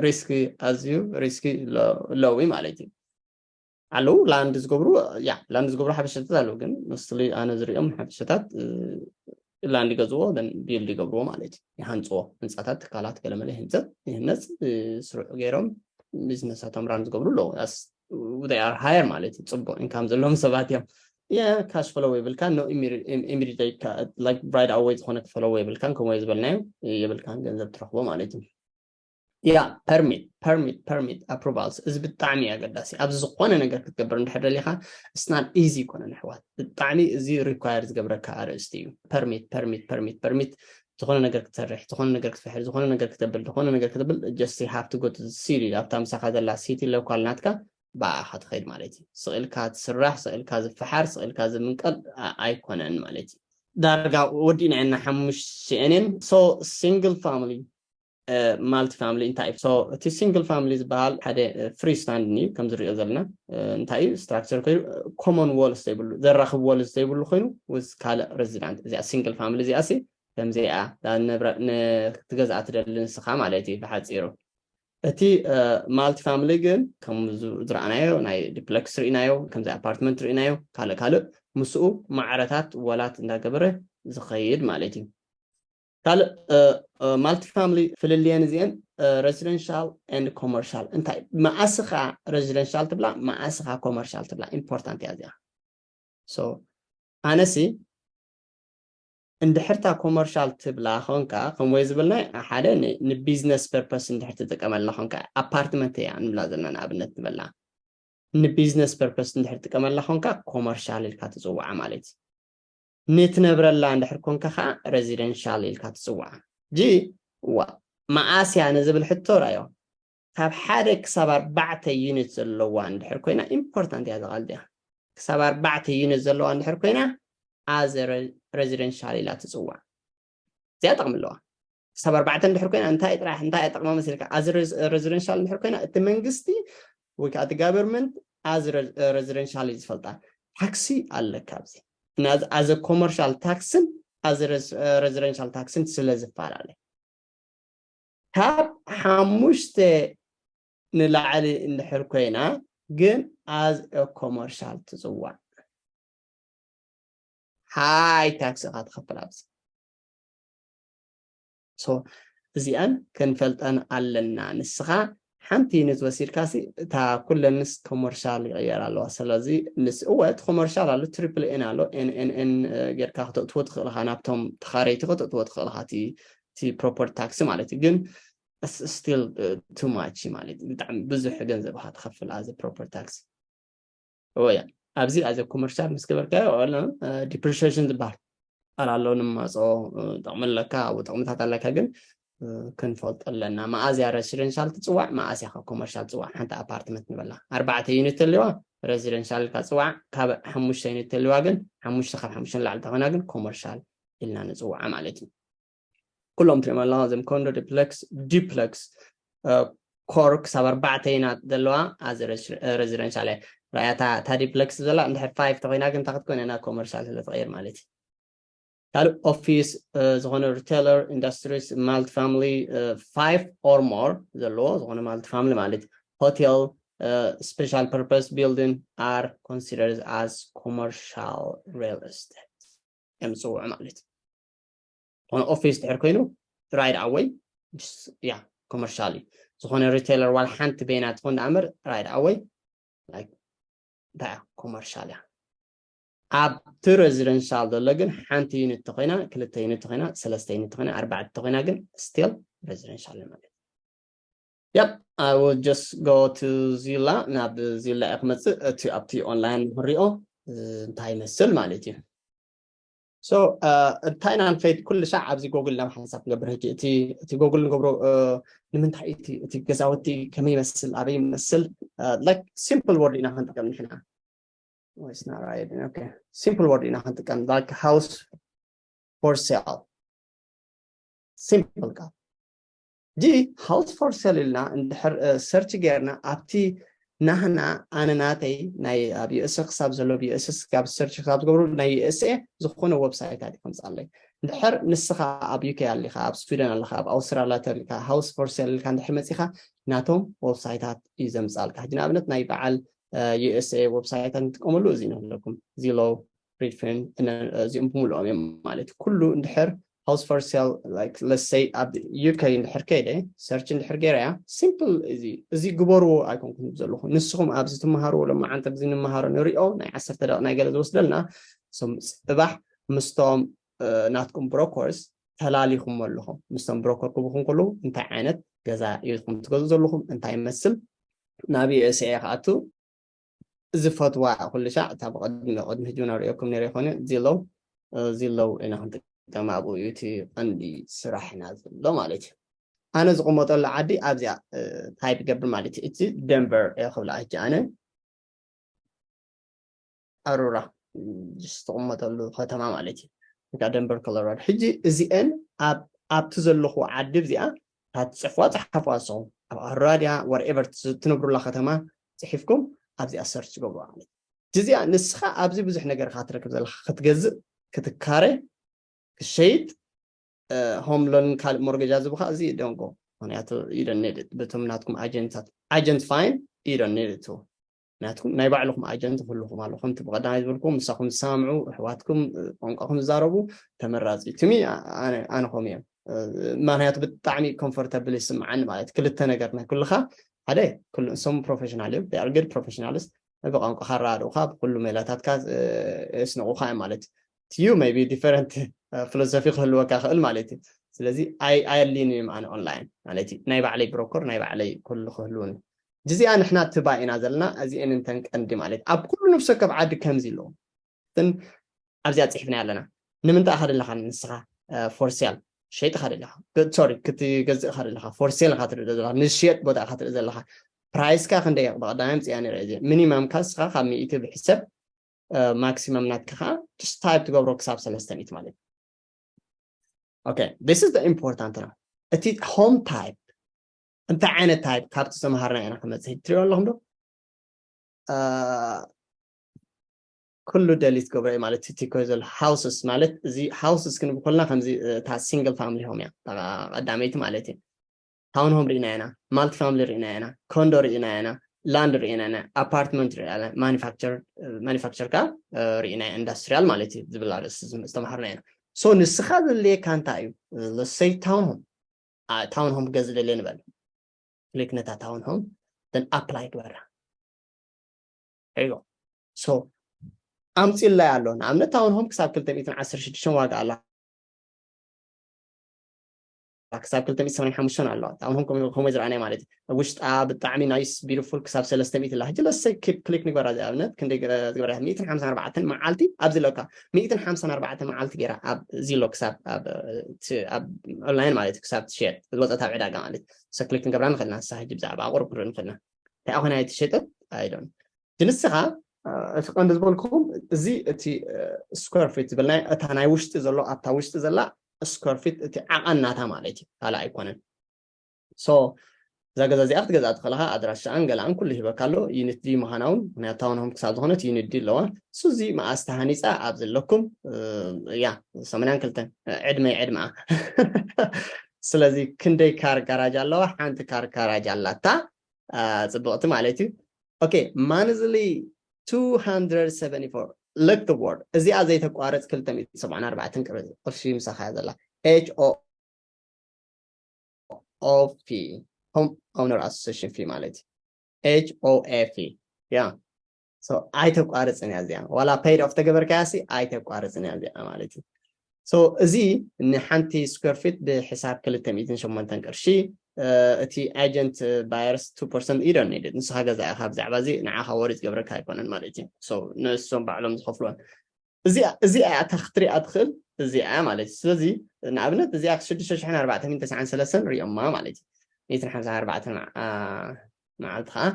ሪስክ ኣዝዩ ሪስክ ሎው ማለት እዩ። ኣለዉ ላንድ ዝገብሩ ያ ላንድ ዝገብሩ ሓበሻታት ኣለዉ፣ ግን ስ ኣነ ዝሪኦም ሓበሻታት ላንድ ይገዝዎ ቢልድ ይገብርዎ ማለት እዩ። ይሃንፅዎ ህንፃታት ትካላት ገለመለ ህንፀት ይህነፅ ስሩዕ ገይሮም ቢዝነሳቶም ራን ዝገብሩ ኣለዉ። ሃየር ማለት እዩ። ፅቡቅ ኢንካም ዘለዎም ሰባት እዮም። ካሽ ፍሎው የብልካ ራይት ኣወይ ዝኾነ ክፈሎው የብልካን ከምኡ ዝበልናዮ የብልካን ገንዘብ ትረኽቦ ማለት እዩ። ያ ፐርሚት ፐርሚት ፐርሚት ኣፕሩቫልስ እዚ ብጣዕሚ እዩ ኣገዳሲ። ኣብዚ ዝኾነ ነገር ክትገብር እንድሕር ደሊኻ ስናት ኢዚ ይኮነን ኣሕዋት። ብጣዕሚ እዚ ሪኳየር ዝገብረካ ኣርእስቲ እዩ። ፐርሚት ፐርሚት ፐርሚት ፐርሚት ዝኾነ ነገር ክትሰርሕ ዝኾነ ነገር ክትፍሕር ዝኾነ ነገር ክተብል ዝኾነ ነገር ክትብል just have to go to city ኣብታ ምሳኻ ዘላ ሲቲ ሎካል ናትካ ብኣኻ ትኸይድ ማለት እዩ። ስቕ ኢልካ ትስራሕ ስቕ ኢልካ ዝፈሓር ስቕ ኢልካ ዝምንቀል ኣይኮነን ማለት እዩ። ዳርጋ ወዲእና ኢና ሓሙሽተ ኤንኤን so single family multi family እንታይ እዩ? እቲ ሲንግል ፋሚሊ ዝበሃል ሓደ ፍሪ ስታንድ እዩ ከም ዝሪኦ ዘለና እንታይ እዩ ስትራክቸር ኮይኑ ኮመን ዎልስ ዘይብሉ ዘራኽብ ዎልስ ዘይብሉ ኮይኑ ውዝ ካልእ ሬዚዳንት እዚኣ ሲንግል ፋሚሊ እዚኣ ሲ ከምዚኣ ክትገዝኣ ትደሊ ንስኻ ማለት እዩ ብሓፂሩ። እቲ ማልቲ ፋሚሊ ግን ከም ዝረኣናዮ ናይ ዲፕለክስ ርኢናዮ ከምዚ ኣፓርትመንት ርኢናዮ ካልእ ካልእ ምስኡ ማዕረታት ወላት እንዳገበረ ዝኸይድ ማለት እዩ። ካልእ ማልቲ ፋሚሊ ፍልልየን እዚአን ሬዚደንሻል ኤንድ ኮመርሻል እንታይ መኣስኻ ሬዚደንሻል ትብላ መኣስኻ ኮመርሻል ትብላ ኢምፖርታንት እያ እዚኣ። ኣነሲ እንድሕርታ ኮመርሻል ትብላ ኾንካ ከምወይ ዝብልና ሓደ ንቢዝነስ ፐርፐስ እንድሕር ትጥቀመላ ኾንካ ኣፓርትመንት እያ ንብላ ዘለና ንኣብነት ንበላ ንቢዝነስ ፐርፐስ እንድሕር ትጥቀመላ ኾንካ ኮመርሻል ኢልካ ትፅውዓ ማለት እዩ። ንትነብረላ እንድሕር ኮንካ ከዓ ሬዚደንሻል ኢልካ ትፅውዓ። ጂ ዋ መኣስያ ንዝብል ሕቶ ራዮ ካብ ሓደ ክሳብ ኣርባዕተ ዩኒት ዘለዋ እንድሕር ኮይና ኢምፖርታንት እያ ዘቓልድያ ክሳብ ኣርባዕተ ዩኒት ዘለዋ እንድሕር ኮይና ኣዘ ሬዚደንሻል ኢላ ትፅዋዕ። እዚኣ ጠቕሚ ኣለዋ። ክሳብ ኣርባዕተ እንድሕር ኮይና እንታይ ጥራሕ እንታይ ጠቕማ መሲልካ ኣዘ ሬዚደንሻል እንድሕር ኮይና እቲ መንግስቲ ወይ ከዓ እቲ ጋቨርንመንት ኣዘ ሬዚደንሻል እዩ ዝፈልጣ። ታክሲ ኣለካ ኣብዚ ኣዘ ኮመርሻል ታክስን ኣዘ ሬዚደንሻል ታክስን ስለ ዝፈላለ ካብ ሓሙሽተ ንላዕሊ እንድሕር ኮይና ግን ኣዝ ኮመርሻል ትፅዋዕ። ሃይ ታክስ ኢኻ ትኸፍል ኣብዚ። እዚኣን ክንፈልጠን ኣለና። ንስኻ ሓንቲ ዩኒት ወሲድካ ሲ እታ ኩለንስ ኮመርሻል ይቕየር ኣለዋ። ስለዚ ምስ እወ እቲ ኮመርሻል ኣሎ ትሪፕል ኤን ኣሎ ኤንኤንኤን ጌርካ ክተእትዎ ትኽእል ኢኻ ናብቶም ተኻረይቲ ክተእትዎ ትኽእል ኢኻ እቲ ፕሮፐርቲ ታክሲ ማለት እዩ። ግን ስቲል ቱ ማች ማለት እዩ። ብጣዕሚ ብዙሕ ገንዘብ ኢኻ ትኸፍል ኣዘ ፕሮፐርቲ ታክሲ። እወ እያ ኣብዚ ኣዘ ኮመርሻል ምስ ገበርካዮ ዲፕሪሽን ዝበሃል ቃል ኣሎ ንማፆ ጠቕሚ ኣለካ ኣብኡ ጠቕምታት ኣለካ ግን ክንፈልጦ ኣለና መኣዝያ ሬሲደንሻል ትፅዋዕ መኣዝያ ካብ ኮመርሻል ትፅዋዕ ሓንቲ ኣፓርትመንት ንበላ ኣርባዕተ ዩኒት ተልዋ ሬሲደንሻል ኢልካ ፅዋዕ ካብ ሓሙሽተ ዩኒት ተልዋ ግን ሓሙሽተ ካብ ሓሙሽተ ንላዕሊ ተኾይና ግን ኮመርሻል ኢልና ንፅዋዓ ማለት እዩ። ኩሎም ትሪኦም ኣለኻ እዞም ኮንዶ ዲፕለክስ ዲፕለክስ ኮር ክሳብ ኣርባዕተ ኢና ዘለዋ ኣዚ ሬዚደንሻል እያ። ራእያ እታ ዲፕለክስ ዘላ እንድሕር ፋይቭ ተኮይና ግን እንታይ ክትኮን ኢና ኮመርሻል ስለ ትቀይር ማለት እዩ። ካልእ ኦፊስ ዝኾነ ሪቴለር ኢንዱስትሪስ ማልቲ ፋሚሊ ፋይቭ ኦር ሞር ዘለዎ ዝኾነ ማልቲ ፋሚሊ ማለት ሆቴል ስፔሻል ፐርፐስ ቢልዲንግ ኣር ኮንሲደርድ ኣዝ ኮመርሻል ሪል ስቴት እዮም ዝፅውዑ ማለት እዩ። ዝኾነ ኦፊስ ድሕር ኮይኑ ራይድ ኣወይ ያ ኮመርሻል እዩ። ዝኾነ ሪቴለር ዋላ ሓንቲ ቤና ትኾን ዳኣምር ራይድ ኣወይ እንታይ ኮመርሻል እያ። ኣብቲ ሬዚደንሻል ዘሎ ግን ሓንቲ ዩኒት ተኮይና ክልተ ዩኒት ተኮይና ሰለስተ ዩኒት ተኮይና ኣርባዕተ ተኮይና ግን ስቲል ሬዚደንሻል ማለት ያፕ I will just go to ዚላ ናብ ዚላ እየ ክመፅእ እቲ ኣብቲ ኦንላይን ንክሪኦ እንታይ ይመስል ማለት እዩ። So እንታይ ኢና ንኸይድ ኩሉ ሻዕ ኣብዚ ጎግል ናብ ሓንሳብ ክንገብር ሕጂ እቲ እቲ ጎግል ንገብሮ ንምንታይ እቲ እቲ ገዛውቲ ከመይ ይመስል ኣበይ ይመስል like simple word ኢና ክንጥቀም ንሕና simple word ኢና ክንጥቀም like house for sale simple ቃል ጂ house for sale ኢልና እንድሕር search ጌርና ኣብቲ ናህና ኣነ ናተይ ናይ ኣብ USA ክሳብ ዘሎ USA ክሳብ search ክሳብ ዝገብሩ ናይ USA ዝኾነ website ኣት ከምፃለይ እንድሕር ንስኻ ኣብ UK ኣሊኻ ኣብ ስዊደን ኣለኻ ኣብ ኣውስትራልያ ተሊካ house for sale ኢልካ እንድሕር መፂኻ ናቶም website ኣት እዩ ዘምፃልካ ሕጂ ንኣብነት ናይ በዓል USA website ኣት ንጥቀመሉ እዚ ንብለኩም Zillow Redfin እዚኦም ብምልኦም እዮም ማለት ኩሉ እንድሕር house for sale like let's say ኣብ UK እንድሕር ከይደ search እንድሕር ገይረያ simple እዚ እዚ ግበርዎ ኣይኮንኩም ዘለኹ ንስኹም ኣብዚ ትመሃርዎ ሎማዓንቲ ኣብዚ ንመሃሮ ንሪኦ ናይ ዓሰርተ ደቂቕ ናይ ገለ ዝወስደልና ጽባሕ ምስቶም ናትኩም brokers ተላሊኹም ኣለኹም ምስቶም broker ክብኹም ከለዉ እንታይ ዓይነት ገዛ ኢኹም ትገዝኡ ዘለኹም እንታይ ይመስል ናብ USA ክኣቱ ዝፈትዋ ኩሉ ሻዕ እታ ብቐድሚ ቅድሚ ሕጂ እውን ኣርእየኩም ነረ ይኮነ Zillow Zillow ኢና ክንጥቀም ኣብኡ እዩ እቲ ቀንዲ ስራሕና ዘሎ ማለት እዩ ኣነ ዝቕመጠሉ ዓዲ ኣብዚኣ type ገብር ማለት እዩ እቲ Denver እየ ክብላ ሕጂ ኣነ ኣሮራ ዝትቕመጠሉ ከተማ ማለት እዩ እታ Denver Colorado ሕጂ እዚአን ኣብቲ ዘለኹ ዓዲ እዚኣ እታ ትፅሕፍዋ ፀሓፍዋ ንስኹም ኣብ ኣሮራ ድያ whatever ትነብሩላ ከተማ ፅሒፍኩም ኣብዚኣ search ገብሩ ማለት እዩ እዚኣ ንስኻ ኣብዚ ብዙሕ ነገር ኢኻ ትረክብ ዘለኻ ክትገዝእ ክትካረ ክትሸይጥ home loan ካልእ mortgage ዝብኻ እዚ don't go ምክንያቱ you don't need it በቶም ናትኩም agent ታት agent fine you don't need it ምክንያትኩም ናይ ባዕልኹም agent ክህልኹም ኣለኹም እቲ ብቐዳማይ ዝበልኩም ምሳኹም ዝሰማምዑ ኣሕዋትኩም ቋንቋኹም ዝዛረቡ ተመራፂ ትሚ ኣነ ከምኡ እዮም ምክንያቱ ብጣዕሚ comfortable ይስምዓኒ ማለት ክልተ ነገር ናይ ኩልኻ ሓደ ኩሉ እሶም professional እዮም they are good professionals ብቋንቋ ካረዳድኡኻ ብኩሉ ሜላታትካ የስንቑኻ እዮም ማለት እዩ you maybe different philosophy ክህልወካ ክእል ማለት እዩ ስለዚ ኣየድልይን እዮም ኣነ online ማለት እዩ ናይ ባዕለይ broker ናይ ባዕለይ ኩሉ ክህልውኒ እዚኣ ንሕና ትባይ ኢና ዘለና እዚአን እንተን ቀንዲ ማለት ኣብ ኩሉ ነፍሲ ወከፍ ዓዲ ከምዚ ኣለዎ እትን ኣብዚኣ ፅሒፍና ኣለና ንምንታይ ኢኻ ደለኻ ንስኻ for sale ሸይጥኻ ደለኻ sorry ክትገዝእኻ ደለኻ for sale ኢኻ ትርኢ ዘለኻ ንሽየጥ ቦታ ኢኻ ትርኢ ዘለኻ price ካ ክንደይ ብቐዳማይ ምፅያ ንርኢ እዚ minimum ካ ንስኻ ካብ ሚእቲ ብሕሰብ maximum ናትካ ከዓ just type ትገብሮ ክሳብ ሰለስተ ሚእቲ ማለት okay this is the important ነው እቲ home type እንታይ ዓይነት type ካብቲ ዝተምሃርና ኢና ክመፅእ ትሪኦ ኣለኹም ዶ ኩሉ delete ገብረ ማለት እቲ ኮይ ዘሎ houses ማለት እዚ houses ክንብል ከለና ከምዚ እታ single family home እያ ቀዳመይቲ ማለት እዩ town home ርኢና ኢና multi family ርኢና ኢና condo ርኢና ኢና land ርኢና ኢና apartment ርኢና ኢና manufacture manufacture ካ ርኢና industrial ማለት እዩ ዝብል ኣርእስቲ ዝተምሃርና ኢና so ንስኻ ዘድልየካ እንታይ እዩ let's say town home town home ክገዝእ ደልየ ንበል click ነታ town home then apply ግበራ ሪጎ so ኣምፂላይ ኣሎ ንኣብነት town home ክሳብ ክልተ ሚእትን ዓሰርተ ሽዱሽተን ዋጋ ኣላ ክሳብ ክልተ ሚእትን ሰማንያን ሓሙሽተን ኣለዋ town home ከምኡ ዝረኣናይ ማለት እዩ ውሽጣ ብጣዕሚ nice beautiful ክሳብ ሰለስተ ሚእቲ ኣላ ሕጂ let's say click ንግበራ ኣብነት ክንደይ ዝግበራ ሚእትን ሓምሳን ኣርባዕተን መዓልቲ ኣብዚ ኣለካ ሚእትን ሓምሳን ኣርባዕተን መዓልቲ ገይራ ኣብ Zillow ክሳብ ኣብ online ማለት እዩ ክሳብ ትሸጥ ዝወፀት ኣብ ዕዳጋ ማለት እዩ click ክንገብራ ንኽእልና ንሳ ሕጂ ብዛዕባ ቁሩብ ክንርኢ ንኽእልና እንታይ ኣኾና ኣይትሸጠት ኣይዶን ንስኻ እቲ ቀንዲ ዝበልኩም እዚ እቲ square feet ዝበልና እታ ናይ ውሽጢ ዘሎ ኣብታ ውሽጢ ዘላ square feet እቲ ዓቐን ናታ ማለት እዩ ካልእ ኣይኮነን so እዛ ገዛ እዚኣ ክትገዝኣ ትኽእልኻ ኣድራሻኣን ገላኣን ኩሉ ሂበካ ኣሎ unit D ምዃና እውን ምክንያቱ town home ክሳብ ዝኾነት unit D ኣለዋ እሱ እዚ መኣስ ተሃኒፃ ኣብ ዘለኩም ያ ሰማንያን ክልተን ዕድመይ ዕድመኣ ስለዚ ክንደይ car garage ኣለዋ ሓንቲ car garage ኣላታ ፅብቕቲ ማለት እዩ okay monthly two hundred seventy four look the word እዚኣ ዘይተቋርፅ ክልተ ሚእትን ሰብዓን ኣርባዕተን ቅርሺ ምሳኻ ዘላ H O O F home owner association fee ማለት እዩ H O F ያ so ኣይተቋርፅን እያ እዚኣ ዋላ paid off ተገበርካያ ሲ ኣይተቋርፅን እያ እዚኣ ማለት እዩ so እዚ ንሓንቲ square feet ብሕሳብ ክልተ ሚእትን ሸሞንተን ቅርሺ እቲ agent buyers two percent you don't need it ንስኻ ገዛእኻ ብዛዕባ እዚ ንዓኻ worry ዝገብረካ ኣይኮነን ማለት እዩ so ንሶም ባዕሎም ዝኸፍልዎን እዚኣ እዚኣ እታ ክትሪኣ ትኽእል እዚኣ ማለት እዩ። ስለዚ ንኣብነት እዚኣ ሽዱሽተ ሽሕን ኣርባዕተ ሚእትን ተስዓን ሰለስተን ሪኦማ ማለት እዩ። ሚእትን ሓምሳን ኣርባዕተን መዓ- መዓልቲ ከዓ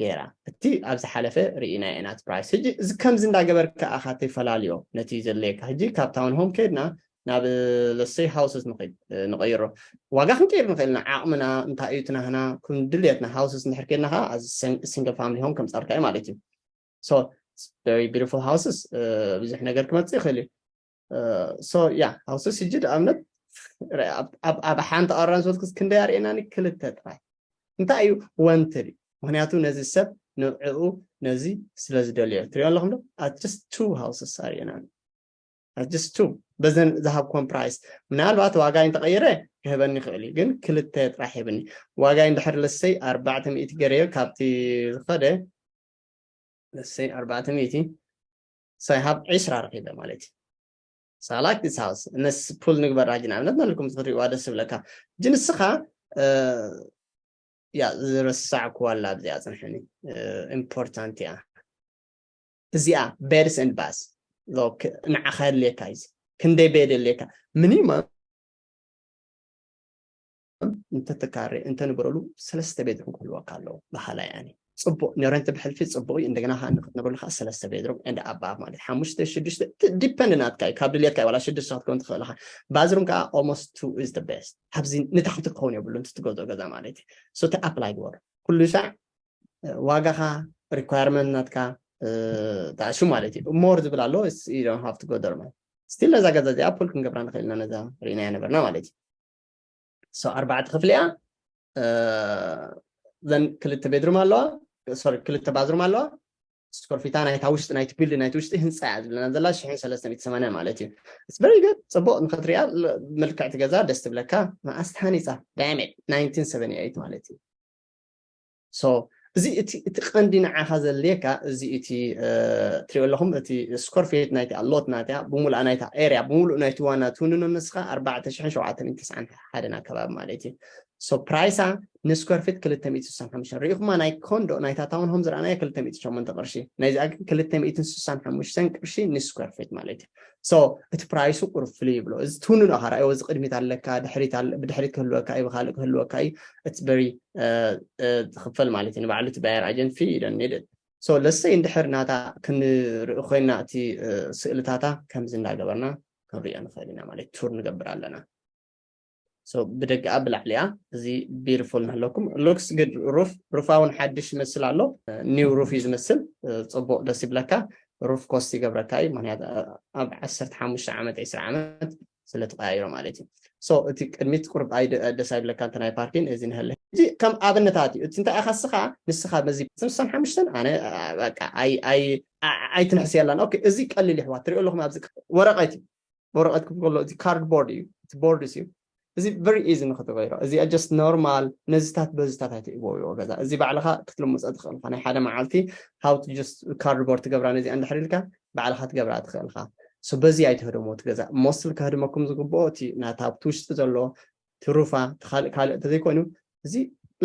ገይራ። እቲ ኣብ ዝሓለፈ ርኢና ኢና እቲ ፕራይስ። ሕጂ እዚ ከምዚ እንዳገበርካ ኣኻ ተፈላለዮ ነቲ ዘድልየካ። ሕጂ ካብ ታውን ሆም ከድና ናብ ለሰይ ሃውስስ ንቐይሮ። ዋጋ ክንቀይር ንኽእል ኢና፣ ዓቕምና እንታይ እዩ ትናህና ክንድልየትና። ሃውስስ እንድሕር ከድና ከዓ ሲንግል ፋሚሊ ሆም ከምፃልካ እዩ ማለት እዩ። So very beautiful houses፣ ብዙሕ ነገር ክመፅእ ይኽእል እዩ። So yeah, houses ሕጂ ንኣብነት ኣብ ሓንቲ ኣራን ዝወልክስ ክንደይ ኣርእየናኒ? ክልተ ጥራይ። እንታይ እዩ ወንትድ? ምክንያቱ ነዚ ሰብ ንዕኡ ነዚ ስለ ዝደልዮ ትሪኦ ኣለኹም ዶ? At just two houses ኣርእየናኒ። At just two በዘን ዝሃብኩም ፕራይስ። ምናልባት ዋጋ እንተቐይረ ክህበኒ ይኽእል እዩ፣ ግን ክልተ ጥራሕ ሂብኒ። ዋጋ እንድሕር ለሰይ ኣርባዕተ ሚእቲ ገረዮ ካብቲ ዝኸደ ለሰይ ኣርባዕተ ሚእቲ ሳይሃብ ዕስራ ረኺበ ማለት እዩ። ሳላክ ዲስ ሃውስ ነስ ፑል ንግበር ራጂ ንኣብነት ናልኩም ትኽሪእዋ ደስ ዝብለካ። ሕጂ ንስኻ ያ ዝረሳዕኩዋ ኣላ ኣብዚኣ ፅንሐኒ። ኢምፖርታንት እያ እዚኣ። ቤድስ ኤንድ ባስ ንዓኻ የድልየካ እዩ። ክንደይ ቤድ የድልየካ? ሚኒማም እንተትካረ እንተንበረሉ ሰለስተ ቤድሩም ክህልወካ ኣለዎ። በሃላይ ኣነ ጽቡቕ ንረንት ብሕልፊ ጽቡቕ እዩ። እንደገና ከዓ ንክትነብረሉ ከዓ ሰለስተ ቤድሩም and above ማለት ሓሙሽተ ሽዱሽተ ዲፐንድ ናትካ እዩ። ካብ ድልየትካ እዩ ዋላ ሽዱሽተ ክትከውን ትኽእል ኢኻ። ባዝሩም ከዓ almost two is the best። ካብዚ ንታሕቲ ክኸውን የብሉ እንትትገዝኦ ገዛ ማለት እዩ። So እቲ ኣፕላይ ግበሩ ኩሉ ሳዕ ዋጋኻ ሪኳየርመንት ናትካ ጣዕሹ ማለት እዩ። ሞር ዝብል ኣሎ you don't have to go there ማለት ስቲል ነዛ ገዛ እዚኣ ፑል ክንገብራ ንኽእል ኢና። ነዛ ርኢናያ ነበርና ማለት እዩ። So ኣርባዕተ ክፍሊ እያ። ዘን ክልተ ቤድሩም ኣለዋ፣ ሶሪ ክልተ ባዝሩም ኣለዋ። ስኮር ፊታ ናይታ ውሽጢ ናይቲ ቢልድ ናይቲ ውሽጢ ህንፃ እያ ዝብለና ዘላ ሽሕን ሰለስተ ሚእቲ ሰማንያ ማለት እዩ። It's very good። ፅቡቕ ንኽትሪኣ ምልክዕቲ ገዛ ደስ ትብለካ። መኣስ ተሃኒፃ? ዳሜት ናይንቲን ሰቨንቲ ኤይት ማለት እዩ። So እዚ እቲ እቲ ቀንዲ ንዓኻ ዘድልየካ እዚ እቲ ትሪኦ ኣለኹም እቲ ስኮር ፊት ናይቲ ኣሎት ናትያ ብምሉኣ ናይታ ኤርያ ብምሉእ ናይቲ ዋና ትውንኖ ንስኻ ኣርባዕተ ሽሕን ሸውዓተ ሚእትን ተስዓን ሓደን ኣከባቢ ማለት እዩ። So ፕራይሳ ንስኮር ፊት ክልተ ሚእቲ ስሳን ሓሙሽተን ሪኢኹማ። ናይ ኮንዶ ናይታ ታውን ሆም ዝረኣናያ ክልተ ሚእቲ ሸሞንተ ቅርሺ፣ ናይዚኣ ግን ክልተ ሚእትን ስሳን ሓሙሽተን ቅርሺ ንስኮር ፊት ማለት እዩ። So እቲ ፕራይሱ ቁሩብ ፍልይ ይብሎ። እዚ ትውንኖ ኢኻ ርኣዮ። እዚ ቅድሚት ኣለካ፣ ድሕሪት ኣለ፣ ብድሕሪት ክህልወካ እዩ፣ ብኻልእ ክህልወካ እዩ። It's very ዝኽፈል ማለት እዩ። ንባዕሉ እቲ ባየር ኣጀንት ፊ you don't need it። So ለሰይ እንድሕር ናታ ክንርኢ ኮይና እቲ ስእልታታ ከምዚ እንዳገበርና ክንሪኦ ንኽእል ኢና ማለት ቱር ንገብር ኣለና። So ብደገኣ ብላዕሊኣ እዚ ቢዩቲፉል ናለኩም። ሉክስ ግድ ሩፍ ሩፋ እውን ሓድሽ ይመስል ኣሎ። ኒው ሩፍ እዩ ዝመስል። ጽቡቕ ደስ ይብለካ። ሩፍ ኮስት ይገብረካ እዩ ምክንያቱ ኣብ ዓሰርተ ሓሙሽተ ዓመት ዕስራ ዓመት ስለ ትቀያይሮ ማለት እዩ። So እቲ ቅድሚት ቁርብ ኣይ ደስ ኣይብለካ እንተ ናይ ፓርኪን እዚ ንህለ እዚ ከም ኣብነታት እዩ። እቲ እንታይ ኢኻ ንስኻ ንስኻ በዚ ስሳን ሓሙሽተን ኣነ በቃ ኣይ ኣይ ኣይትንሕስ የላን። ኦኬ እዚ ቀሊል ይሕዋት ትሪኦ ኣለኹም ኣብዚ ወረቐት እዩ። ወረቐት ክብል ከሎ እቲ ካርድ ቦርድ እዩ። እቲ ቦርድ እዩ። እዚ very easy ንክትቀይሮ እዚ just ኖርማል ነዚታት በዚታት ኣይትእበዮ ገዛ እዚ ባዕልኻ ክትልምፆ ትኽእል ኢኻ። ናይ ሓደ መዓልቲ how to just ካርድ ቦርድ ትገብራ ነዚኣ እንድሕር ኢልካ ባዕልኻ ትገብራ ትኽእል ኢኻ። So በዚ ኣይትህደሞ እቲ ገዛ። ሞስትሊ ከህድመኩም ዝግብኦ እቲ ናታ ኣብቲ ውሽጢ ዘሎ ትሩፋ ካልእ ካልእ እንተዘይኮይኑ እዚ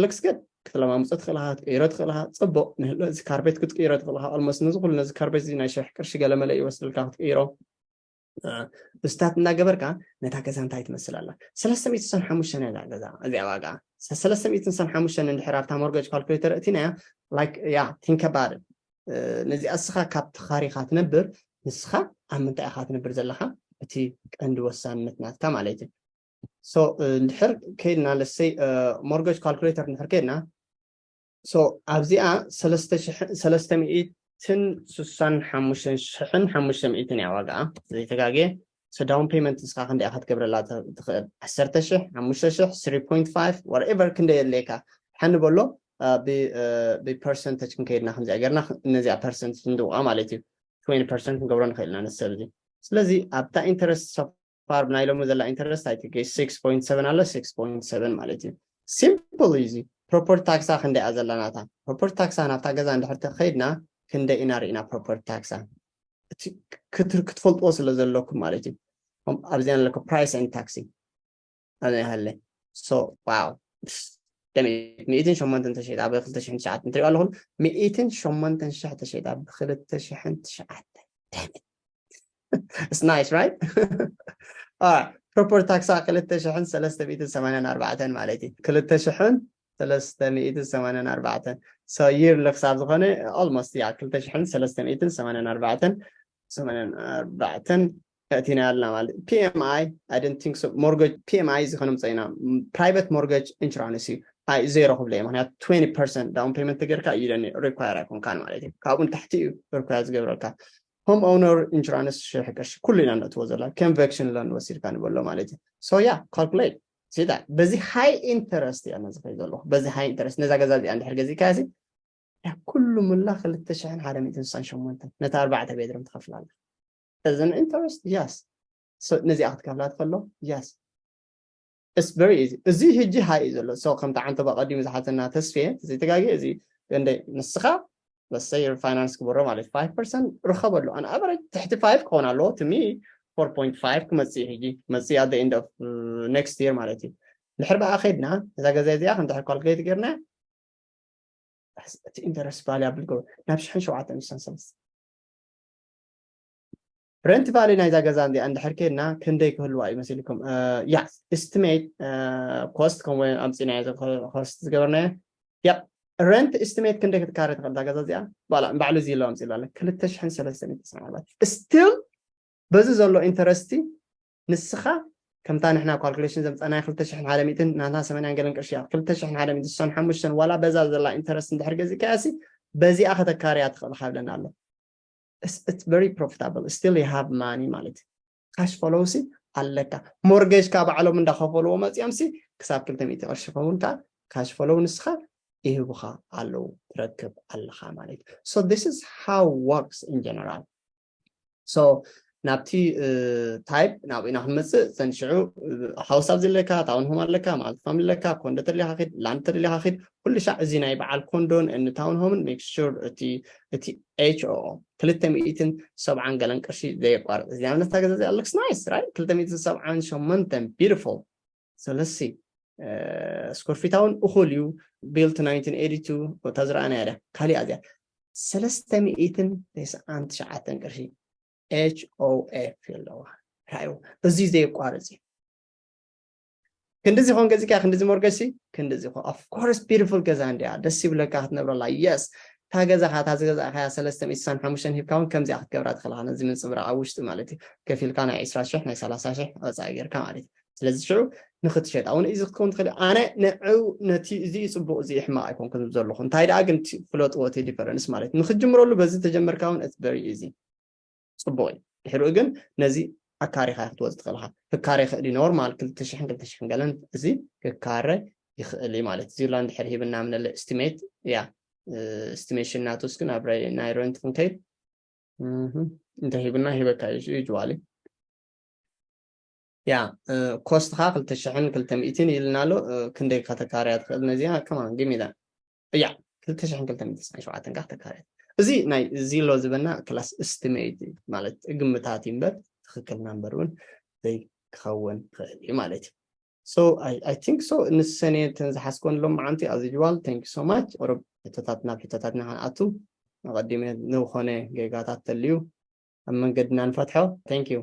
ሉክስ ገድ ክትለማምፆ ትኽእል ኢኻ፣ ክትቀይሮ ትኽእል ኢኻ። ፅቡቕ ንህሎ እዚ ካርቤት ክትቅይሮ ትኽእል ኢኻ። ኦልሞስት ነዚ ኩሉ ነዚ ካርቤት እዚ ናይ ሽሕ ቅርሺ ገለመለ ይወስደልካ ክትቅይሮ። ብስታት እናገበርካ ነታ ገዛ እንታይ ትመስል ኣላ? ሰለስተ ሚእትን ሓሙሽተን እያ እዛ ገዛ እዚኣ ዋጋ። ሰለስተ ሚእትን ሓሙሽተን እንድሕር ኣብታ ሞርገጅ ካልኩሌተር እቲናያ like yeah think about it። ነዚኣ እስኻ ካብ ተኻሪኻ ትነብር ንስኻ ኣብ ምንታይ ኢኻ ትነብር ዘለኻ እቲ ቀንዲ ወሳንነት ናትካ ማለት እዩ። So እንድሕር ከይድና ለሰይ ሞርገጅ ካልኩሌተር እንድሕር ከይድና so ኣብዚኣ ሰለስተ ሚእትን ስሳን ሓሙሽተን ሽሕን ሓሙሽተ ሚእትን እያ ዋጋኣ ዘይተጋግየ። So ዳውን ፔመንት ንስኻ ክንደይ ኢኻ ትገብረላ ትኽእል? ዓሰርተ ሽሕ፣ ሓሙሽተ ሽሕ፣ ስሪ ፖይንት ፋይቭ whatever ክንደይ የድልየካ ሓኒ በሎ። ብፐርሰንተጅ ክንከይድና ከምዚኣ ገርና ነዚኣ ፐርሰንት ክንድውቃ ማለት እዩ። ትዌንቲ ፐርሰንት ክንገብሮ ንኽእል ኢና ነዚ ሰብ እዚ። ስለዚ ኣብታ ኢንተረስት ፋር ብናይ ሎሚ ዘላ ኢንተረስት ኣይትገይ ስክስ ፖይንት ሰቨን ኣሎ ስክስ ፖይንት ሰቨን ማለት እዩ። ሲምፕል እዩ እዚ። ፕሮፐርቲ ታክሳ ክንደይ እያ ዘላ ናታ? ፕሮፐርቲ ታክሳ ናብታ ገዛ እንድሕር ተኸይድና ክንደይ ኢና ርኢና ፕሮፐርቲ ታክሳ? እቲ ክትር ክትፈልጥዎ ስለ ዘለኩም ማለት እዩ። ኣብዚኣ ኣለኩ ፕራይስ ኤንድ ታክሲ ኣብዚኣ ሃለ። So wow ሚእትን ሸሞንተን ተሸይጣ ብ ክልተ ሽሕን ትሽዓተን ትሪኦ ኣለኹም። ሚእትን ሸሞንተን ሽሕ ተሸይጣ ብ ክልተ ሽሕን ትሽዓተን። It's nice, right? Property tax ክልተ ሽሕን ሰለስተ ሚእትን ሰማንያን ኣርባዕተን ማለት እዩ። ክልተ ሽሕን ሰለስተ ሚእትን ሰማንያን ኣርባዕተን። So yearly ክሳብ ዝኾነ almost ያ ክልተ ሽሕን ሰለስተ ሚእትን ሰማንያን ኣርባዕተን ሰማንያን ኣርባዕተን ኣእቲና ኣለና ማለት እዩ። P M I I don't think so. Mortgage P M I ዝኾነ ምፀኢና private mortgage insurance እዩ። ኣይ ዜሮ ክብለ እዩ፣ ምክንያቱ twenty percent down payment ተገርካ እዩ ደኒ require ኣይኮንካን ማለት እዩ። ካብኡ ንታሕቲ እዩ require ዝገብረልካ። Home owner insurance ሽሕ ቅርሺ ኩሉ ኢና ነእትዎ ዘላ conventional loan ወሲድካ ንበሎ ማለት እዩ። So yeah, calculate ሲዳ በዚ high interest እያ ነዚ ከይ ዘለኹ በዚ high interest ነዛ ገዛ እዚኣ እንድሕር ገዚእካ ሲ ያ ኩሉ ምላ ክልተ ሽሕን ሓደ ሚእትን ስሳን ሸሞንተን ነታ ኣርባዕተ ቤድሩም ትኸፍላ ኣላ። እዚ interest yes ነዚኣ ክትከፍላ ትኸሎ yes it's very easy። እዚ ህጂ high እዩ ዘሎ። So ከምቲ ዓንተባ ቀዲሙ ዝሓተና ተስፌ ዘይተጋግየ እዚ እንደ ንስኻ let's say finance ክበሮ ማለት five percent ርኸበሉ። On average ትሕቲ five ክኾን ኣለዎ። To me four point five ክመጽእ እዩ ሕጂ መጽእ at the end of next year ማለት እዩ። ድሕር ብኣ ከድና እዛ ገዛ እዚኣ ከም ድሕር calculate ጌርና እቲ interest value ኣብ ልገው ናብ ሽሕን ሸውዓተን ሚእትን ሰለስተ rent value ናይዛ ገዛ እንዲኣ እንድሕር ከድና ክንደይ ክህልዋ እዩ መሲልኩም? ያ estimate cost ከምኡ ኣምፂና cost ዝገበርናዮ ያ rent estimate ክንደይ ክትካረ ትኽእል እዛ ገዛ እዚኣ ባላ ባዕሉ እዚ ኢሎ ኣምፂሉ ኣለ ክልተ ሽሕን ሰለስተ ሚእትን ሰማንያ ኣርባዕተ still በዚ ዘሎ interest ንስኻ ከምታ ንሕና calculation ዘምፀናይ ክልተ ሽሕን ሓደ ሚእትን ናታ ሰማንያን ገለን ቅርሺ እያ ክልተ ሽሕን ሓደ ሚእትን ስሳን ሓሙሽተን ዋላ በዛ ዘላ interest እንድሕር ገዚእካያ ሲ በዚኣ ከተካርያ ትኽእል ሃብለና ኣሎ። It's very profitable still you have money ማለት እዩ። Cash flow ሲ ኣለካ። Mortgage ካ ባዕሎም እንዳኸፈልዎ መፂኦም ሲ ክሳብ ክልተ ሚእቲ ቅርሺ ከውን ከዓ cash flow ንስኻ ይህቡኻ ኣለዉ ትረክብ ኣለኻ ማለት እዩ። So this is how works in general። So ናብቲ type ናብኡ ኢና ክንመፅእ ዘንሽዑ house ኣብ ዘለካ town home ኣለካ multifamily ኣለካ condo ተደሊኻ ኪድ land ተደሊኻ ኪድ ኩሉ ሻዕ እዚ ናይ በዓል ኮንዶን ን town home ን make sure እቲ እቲ H O O ክልተ ሚእትን ሰብዓን ገለን ቅርሺ ዘየቋርጥ እዚ ኣብነታ ገዛ እዚኣ looks nice right ክልተ ሚእትን ሰብዓን ሸሞንተን beautiful። So let's see square feet እውን እኹል እዩ built nineteen eighty two እታ ዝረኣናያ ድያ ካሊኣ እዚኣ ሰለስተ ሚእትን ተስዓን ትሽዓተን ቅርሺ H O F ኣለዋ። ራእዩ እዚ ዘየቋርፅ እዩ። ክንድዚ ኾን ገዚካ ክንድዚ mortgage ሲ ክንድዚ ኾን of course beautiful ገዛ እንዲያ ደስ ይብለካ ክትነብረላ yes እታ ገዛኻ እታ ዝገዛእካያ ሰለስተ ሚእትን ስሳን ሓሙሽተን ሂብካ እውን ከምዚኣ ክትገብራ ትኽእልካ ነዚ ምንፅብራቕ ኣብ ውሽጢ ማለት እዩ ከፊልካ ናይ ዕስራ ሽሕ ናይ ሰላሳ ሽሕ ወፃኢ ጌርካ ማለት እዩ። ስለዚ ሽዑ ንክትሸጣ እውን እዚ ክትከውን ትኽእል ኣነ ንዕው ነቲ እዚ ፅቡቅ እዚ ሕማቅ ኣይኮንኩን ዘለኹ እንታይ ደኣ ግን ፍለጥዎ እቲ difference ማለት ንክትጅምረሉ በዚ ተጀመርካ እውን it's very easy ፅቡቅ እዩ። ድሕሪኡ ግን ነዚ ኣካሪኻ ክትወፅ ትኽእልካ ክካረ ይኽእል እዩ normal ክልተ ሽሕን ክልተ ሽሕን ገለን እዚ ክካረ ይኽእል እዩ ማለት እዚ ላ እንድሕር ሂብና ምነለ estimate ያ estimation ናቱስ ግን ኣብ ናይ rent ክንከይድ እንተ ሂብና ሂበካ እዩ usually ያ cost ኻ ክልተ ሽሕን ክልተ ሚእትን ኢልና ኣሎ። ክንደይ ከተካርያ ትኽእል ነዚኣ come on give me that ያ ክልተ ሽሕን ክልተ ሚእትን ሸውዓተን ካ ተካርያ እዚ ናይ ዚሎ ዝበና class estimate ማለት ግምታት እዩ እምበር ትኽክል number እውን ዘይክኸውን ይኽእል እዩ ማለት እዩ። So I, I think so ንሰኔ ተን ዝሓስኮን ሎም መዓንቲ as usual thank you so much ኦሮብ ሕቶታት ናብ ሕቶታትና ክንኣቱ ኣቐዲመ ንዝኾነ ጌጋታት ተልዩ ኣብ መንገድና ንፈትሖ thank you።